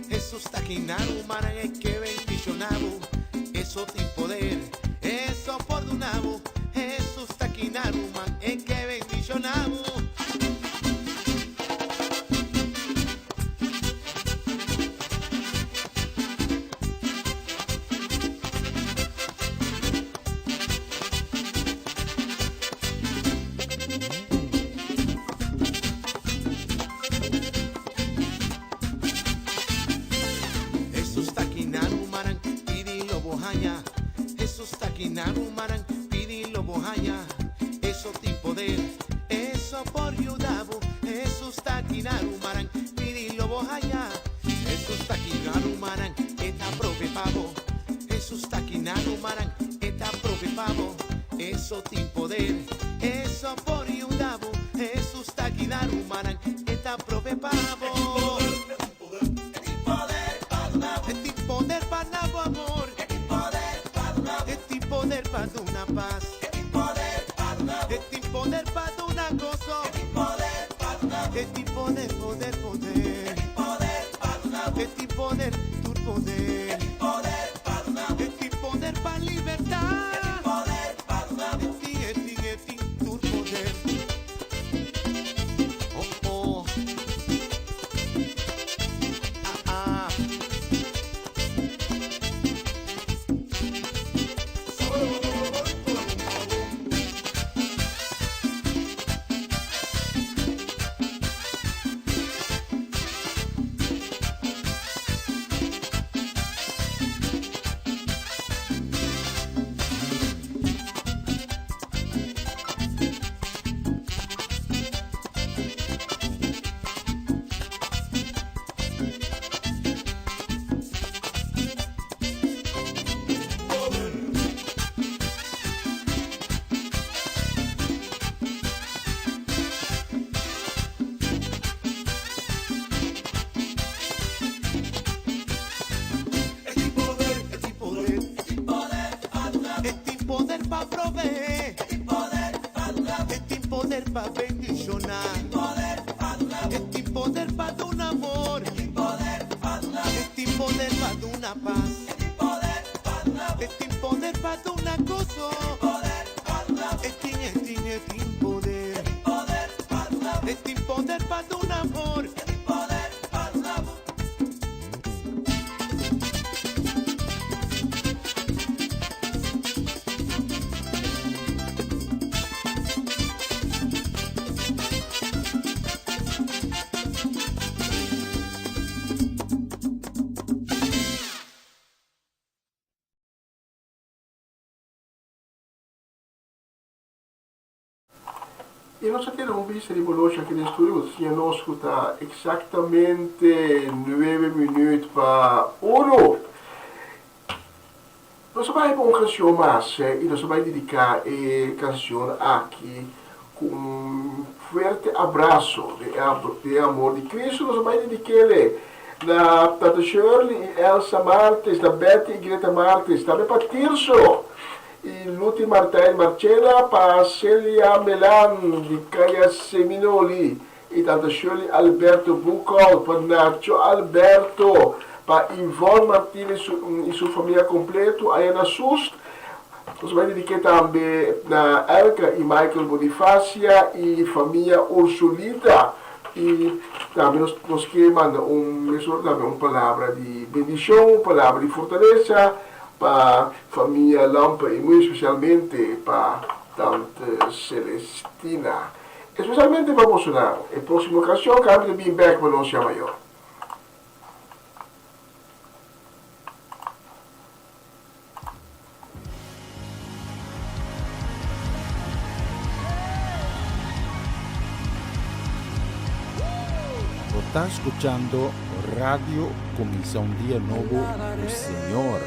Hesus ta aki na rumannan, e ke bendiciona bo. Eso tin poder, eso por duna bo. Hesus ta aki na ruman, e ke bendiciona bo. Hesus ta aki na rumannan. haya, eso tin poder, eso por yuda bo. Hesus ta aki na rumannan, pidi lo bo haya. Hesus ta aki na rumannan, e ta prove pa bo. Hesus ta aki na rumannan, e ta prove pa bo. Eso tin poder, eso por yuda bo. Hesus ta aki na rumannan, e ta prove pa bo. E tin poder pa duna bo amor. E tin poder pa duna pas. E tin poder pa duna goso. E tin poder, poder, poder. E tin poder, tur poder. E tin poder pa libertá. E tin, e tin, e tin tur poder. Oh, oh. Ah, ah. E tin poder, e tin poder, e tin poder pa duna. E tin poder pa proveé. E tin poder pa duna. E tin poder pa bendishoná. E tin poder pa duna. E tin poder pa duna amor. E tin poder pa duna. E tin poder pa duna pas. E tin poder pa duna. E tin poder pa duna goso. E tin poder pa duna. E tin, e tin, e tin poder. E tin poder pa duna. E tin poder pa duna amor. E tin poder pa duna. I nos a tene un bista di boloshi aki den studio ku ta siña nos ku ta eksaktamente nuebe minüt pa unu. Nos a bai pa un kanshon mas i nos a bai dediká e kanshon aki ku un fuerte abraso di e amor di Kristu. Nos a bai dedik'é na Tata Shirley i Elsa Martes, na Betty i Greta Martes, tambe pa Tirso i Luti Martijn Marchena, pa Celia Melan di Kaya Seminoli i Tanta Shirley Alberto Boekhout, pa Nacho Alberto, pa Yvonne Martinez i su famia kompleto aya na Soest. Nos bai dediké tambe na Elka i Michael Bonifacia i famia Ursulita. I tambe nos nos ke manda un mesora tambe un palabra di bendishon, un palabra di fortalesa pa famia Lampe i muy especialmente pa Tante Celestina. Especialmente pa bosonan. E proximo ocasion cambia ta bin bek pa nos ya mayor. Bo ta scuchando Radio Cuminsa un Dia Nobo cu Señor.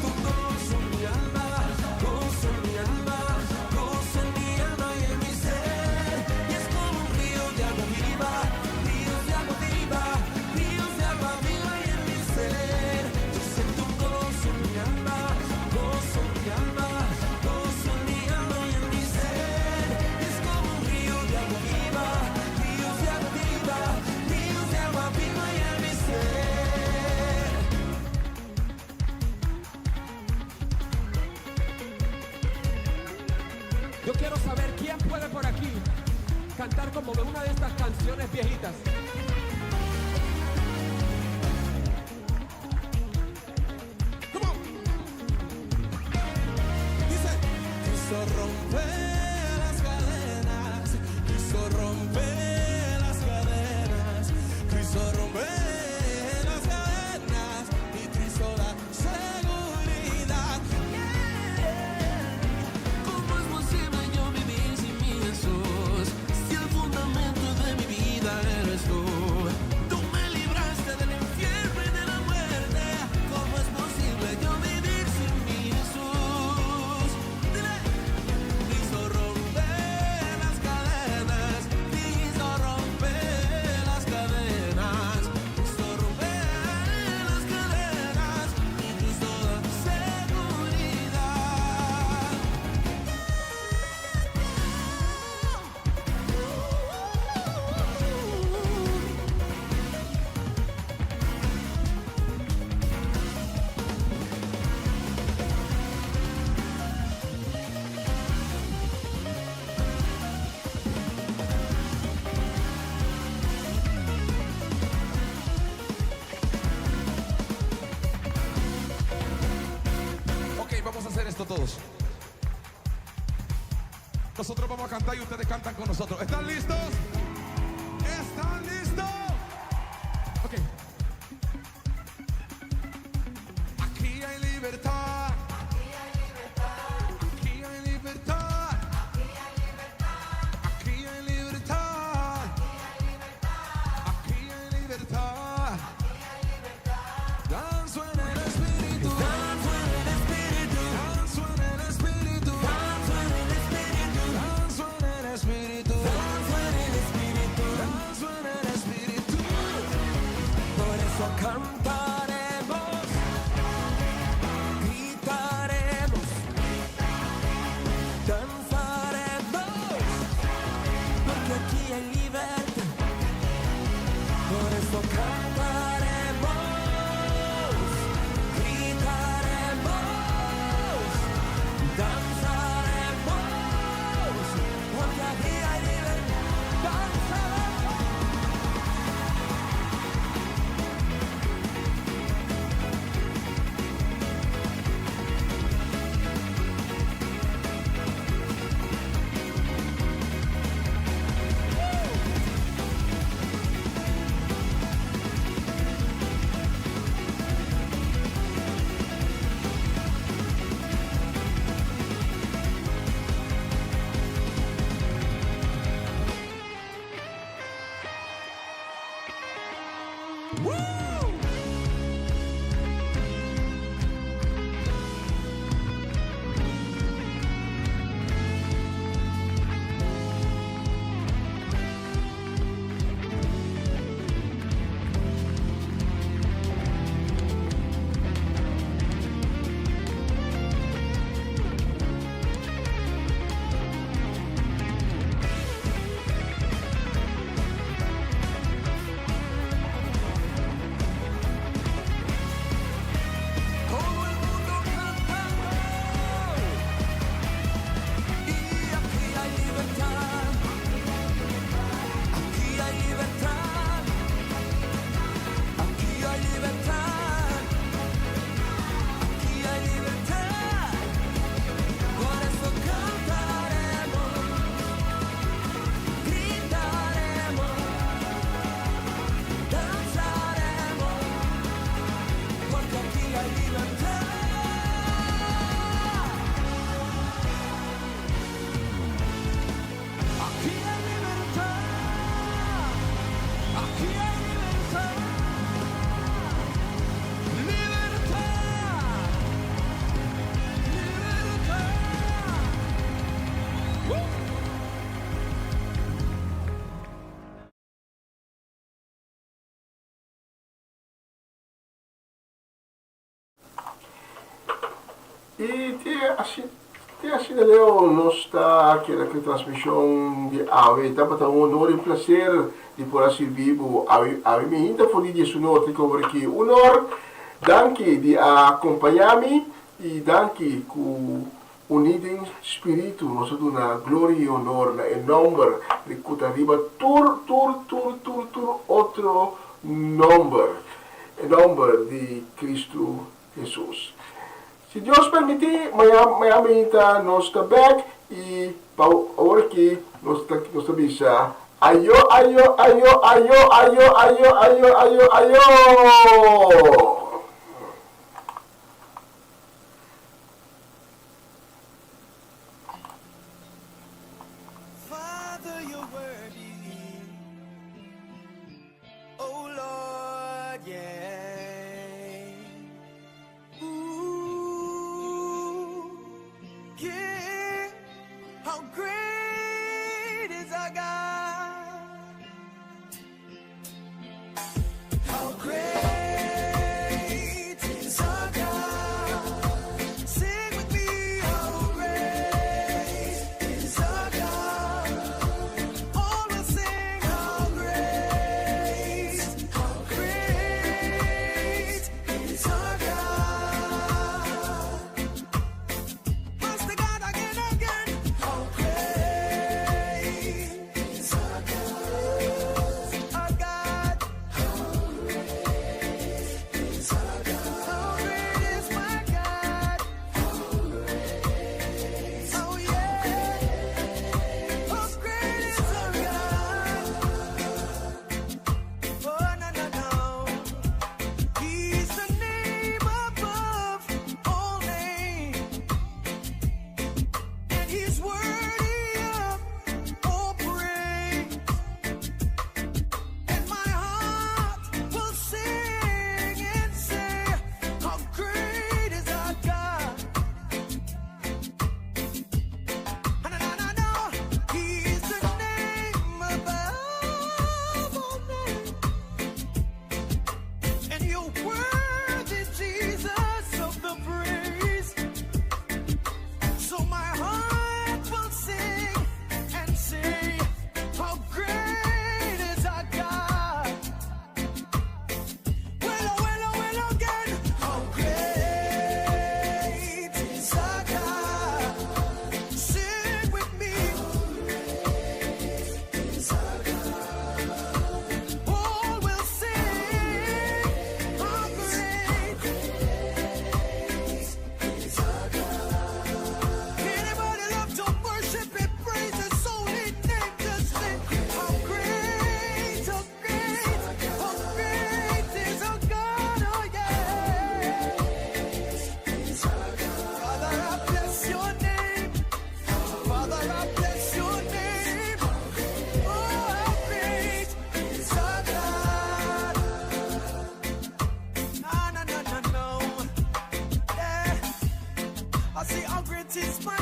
siento un gozo en mi alma, gozo en mi alma, gozo en mi alma y en mi ser. Y es como un río de agua viva, ríos de agua viva, ríos de agua viva y en mi ser. Yo siento un gozo en mi alma, gozo en mi alma, gozo en mi alma y en mi ser. Y es como un río de agua viva, ríos de agua viva, ríos de agua viva y en mi ser. Yo quiero saber quién puede por aquí cantar como de una de estas canciones viejitas. Dice, quiso romper las cadenas, quiso romper las cadenas, quiso romper las cadenas y quiso dar seguridad. ¿Cómo es posible yo vivir sin mi Jesús? Si el fundamento de mi vida eres tú. Tú me libraste del infierno y de la muerte. ¿Cómo es posible yo vivir sin mi Jesús? Dile. Quiso romper las cadenas, quiso romper las cadenas, quiso romper las cadenas y quiso dar seguridad. Ok, vamos a hacer esto todos. Nosotros vamos a cantar y ustedes cantan con nosotros. ¿Están listos? ¿Están listos? Ok. Aquí hay libertad. Aquí hay libertad. Aquí hay libertad. Aquí hay libertad. Danzo en el espíritu, danzo en el espíritu, danzo en el espíritu, danzo en el espíritu, danzo en el espíritu, danzo en el espíritu. I te asina, te asina leu nos ta keda ku e transmishon di awe. Tabata un honor i plaser di por a sirbi bo awe. Awe mi hinta for di diesunor te kobre ki unor. Danki di a kompañá mi i danki ku uní den spiritu nos a duna gloria i honor na e nòmber di ku ta riba tur, tur, tur, tur, tur otro nòmber, e nòmber di Kristu Hesus. Si Dios permití, mañan, mañan mainta nos ta bèk i pa awor aki nos ta, nos ta bisa, Ayo, ayo, ayo, ayo, ayo, ayo, ayo, ayo, ayo! Father, you're worthy. Oh Lord, yeah. Ooh, yeah. How great is our God? How great is our God? Sing with me, how great is our God? All will sing, how great, how great is our God. Master God again, again. How great is our God? Our God. How great is our God? How great is my God? How great? Oh yeah. How great is our God? Oh no no no. He's the name above all names. And he's worthy of all praise. And my heart will sing and say, How great is our God? Na, na, na, na. He's the name above all names. And you're worthy, Jesus, of the praise. So my heart will sing and say, How great is our God? Well, oh, well, oh, well, again. How great is our God? Sing with me. Is our God. All will sing. How great is our God. Anybody love to worship and praise His holy name? Just sing. How great, how great, how great is our God? Oh yeah. Father, I bless your name. Father, I bless your name. Oh, how great is our God? Na, na, na, na, no. Yeah. I say, how great is my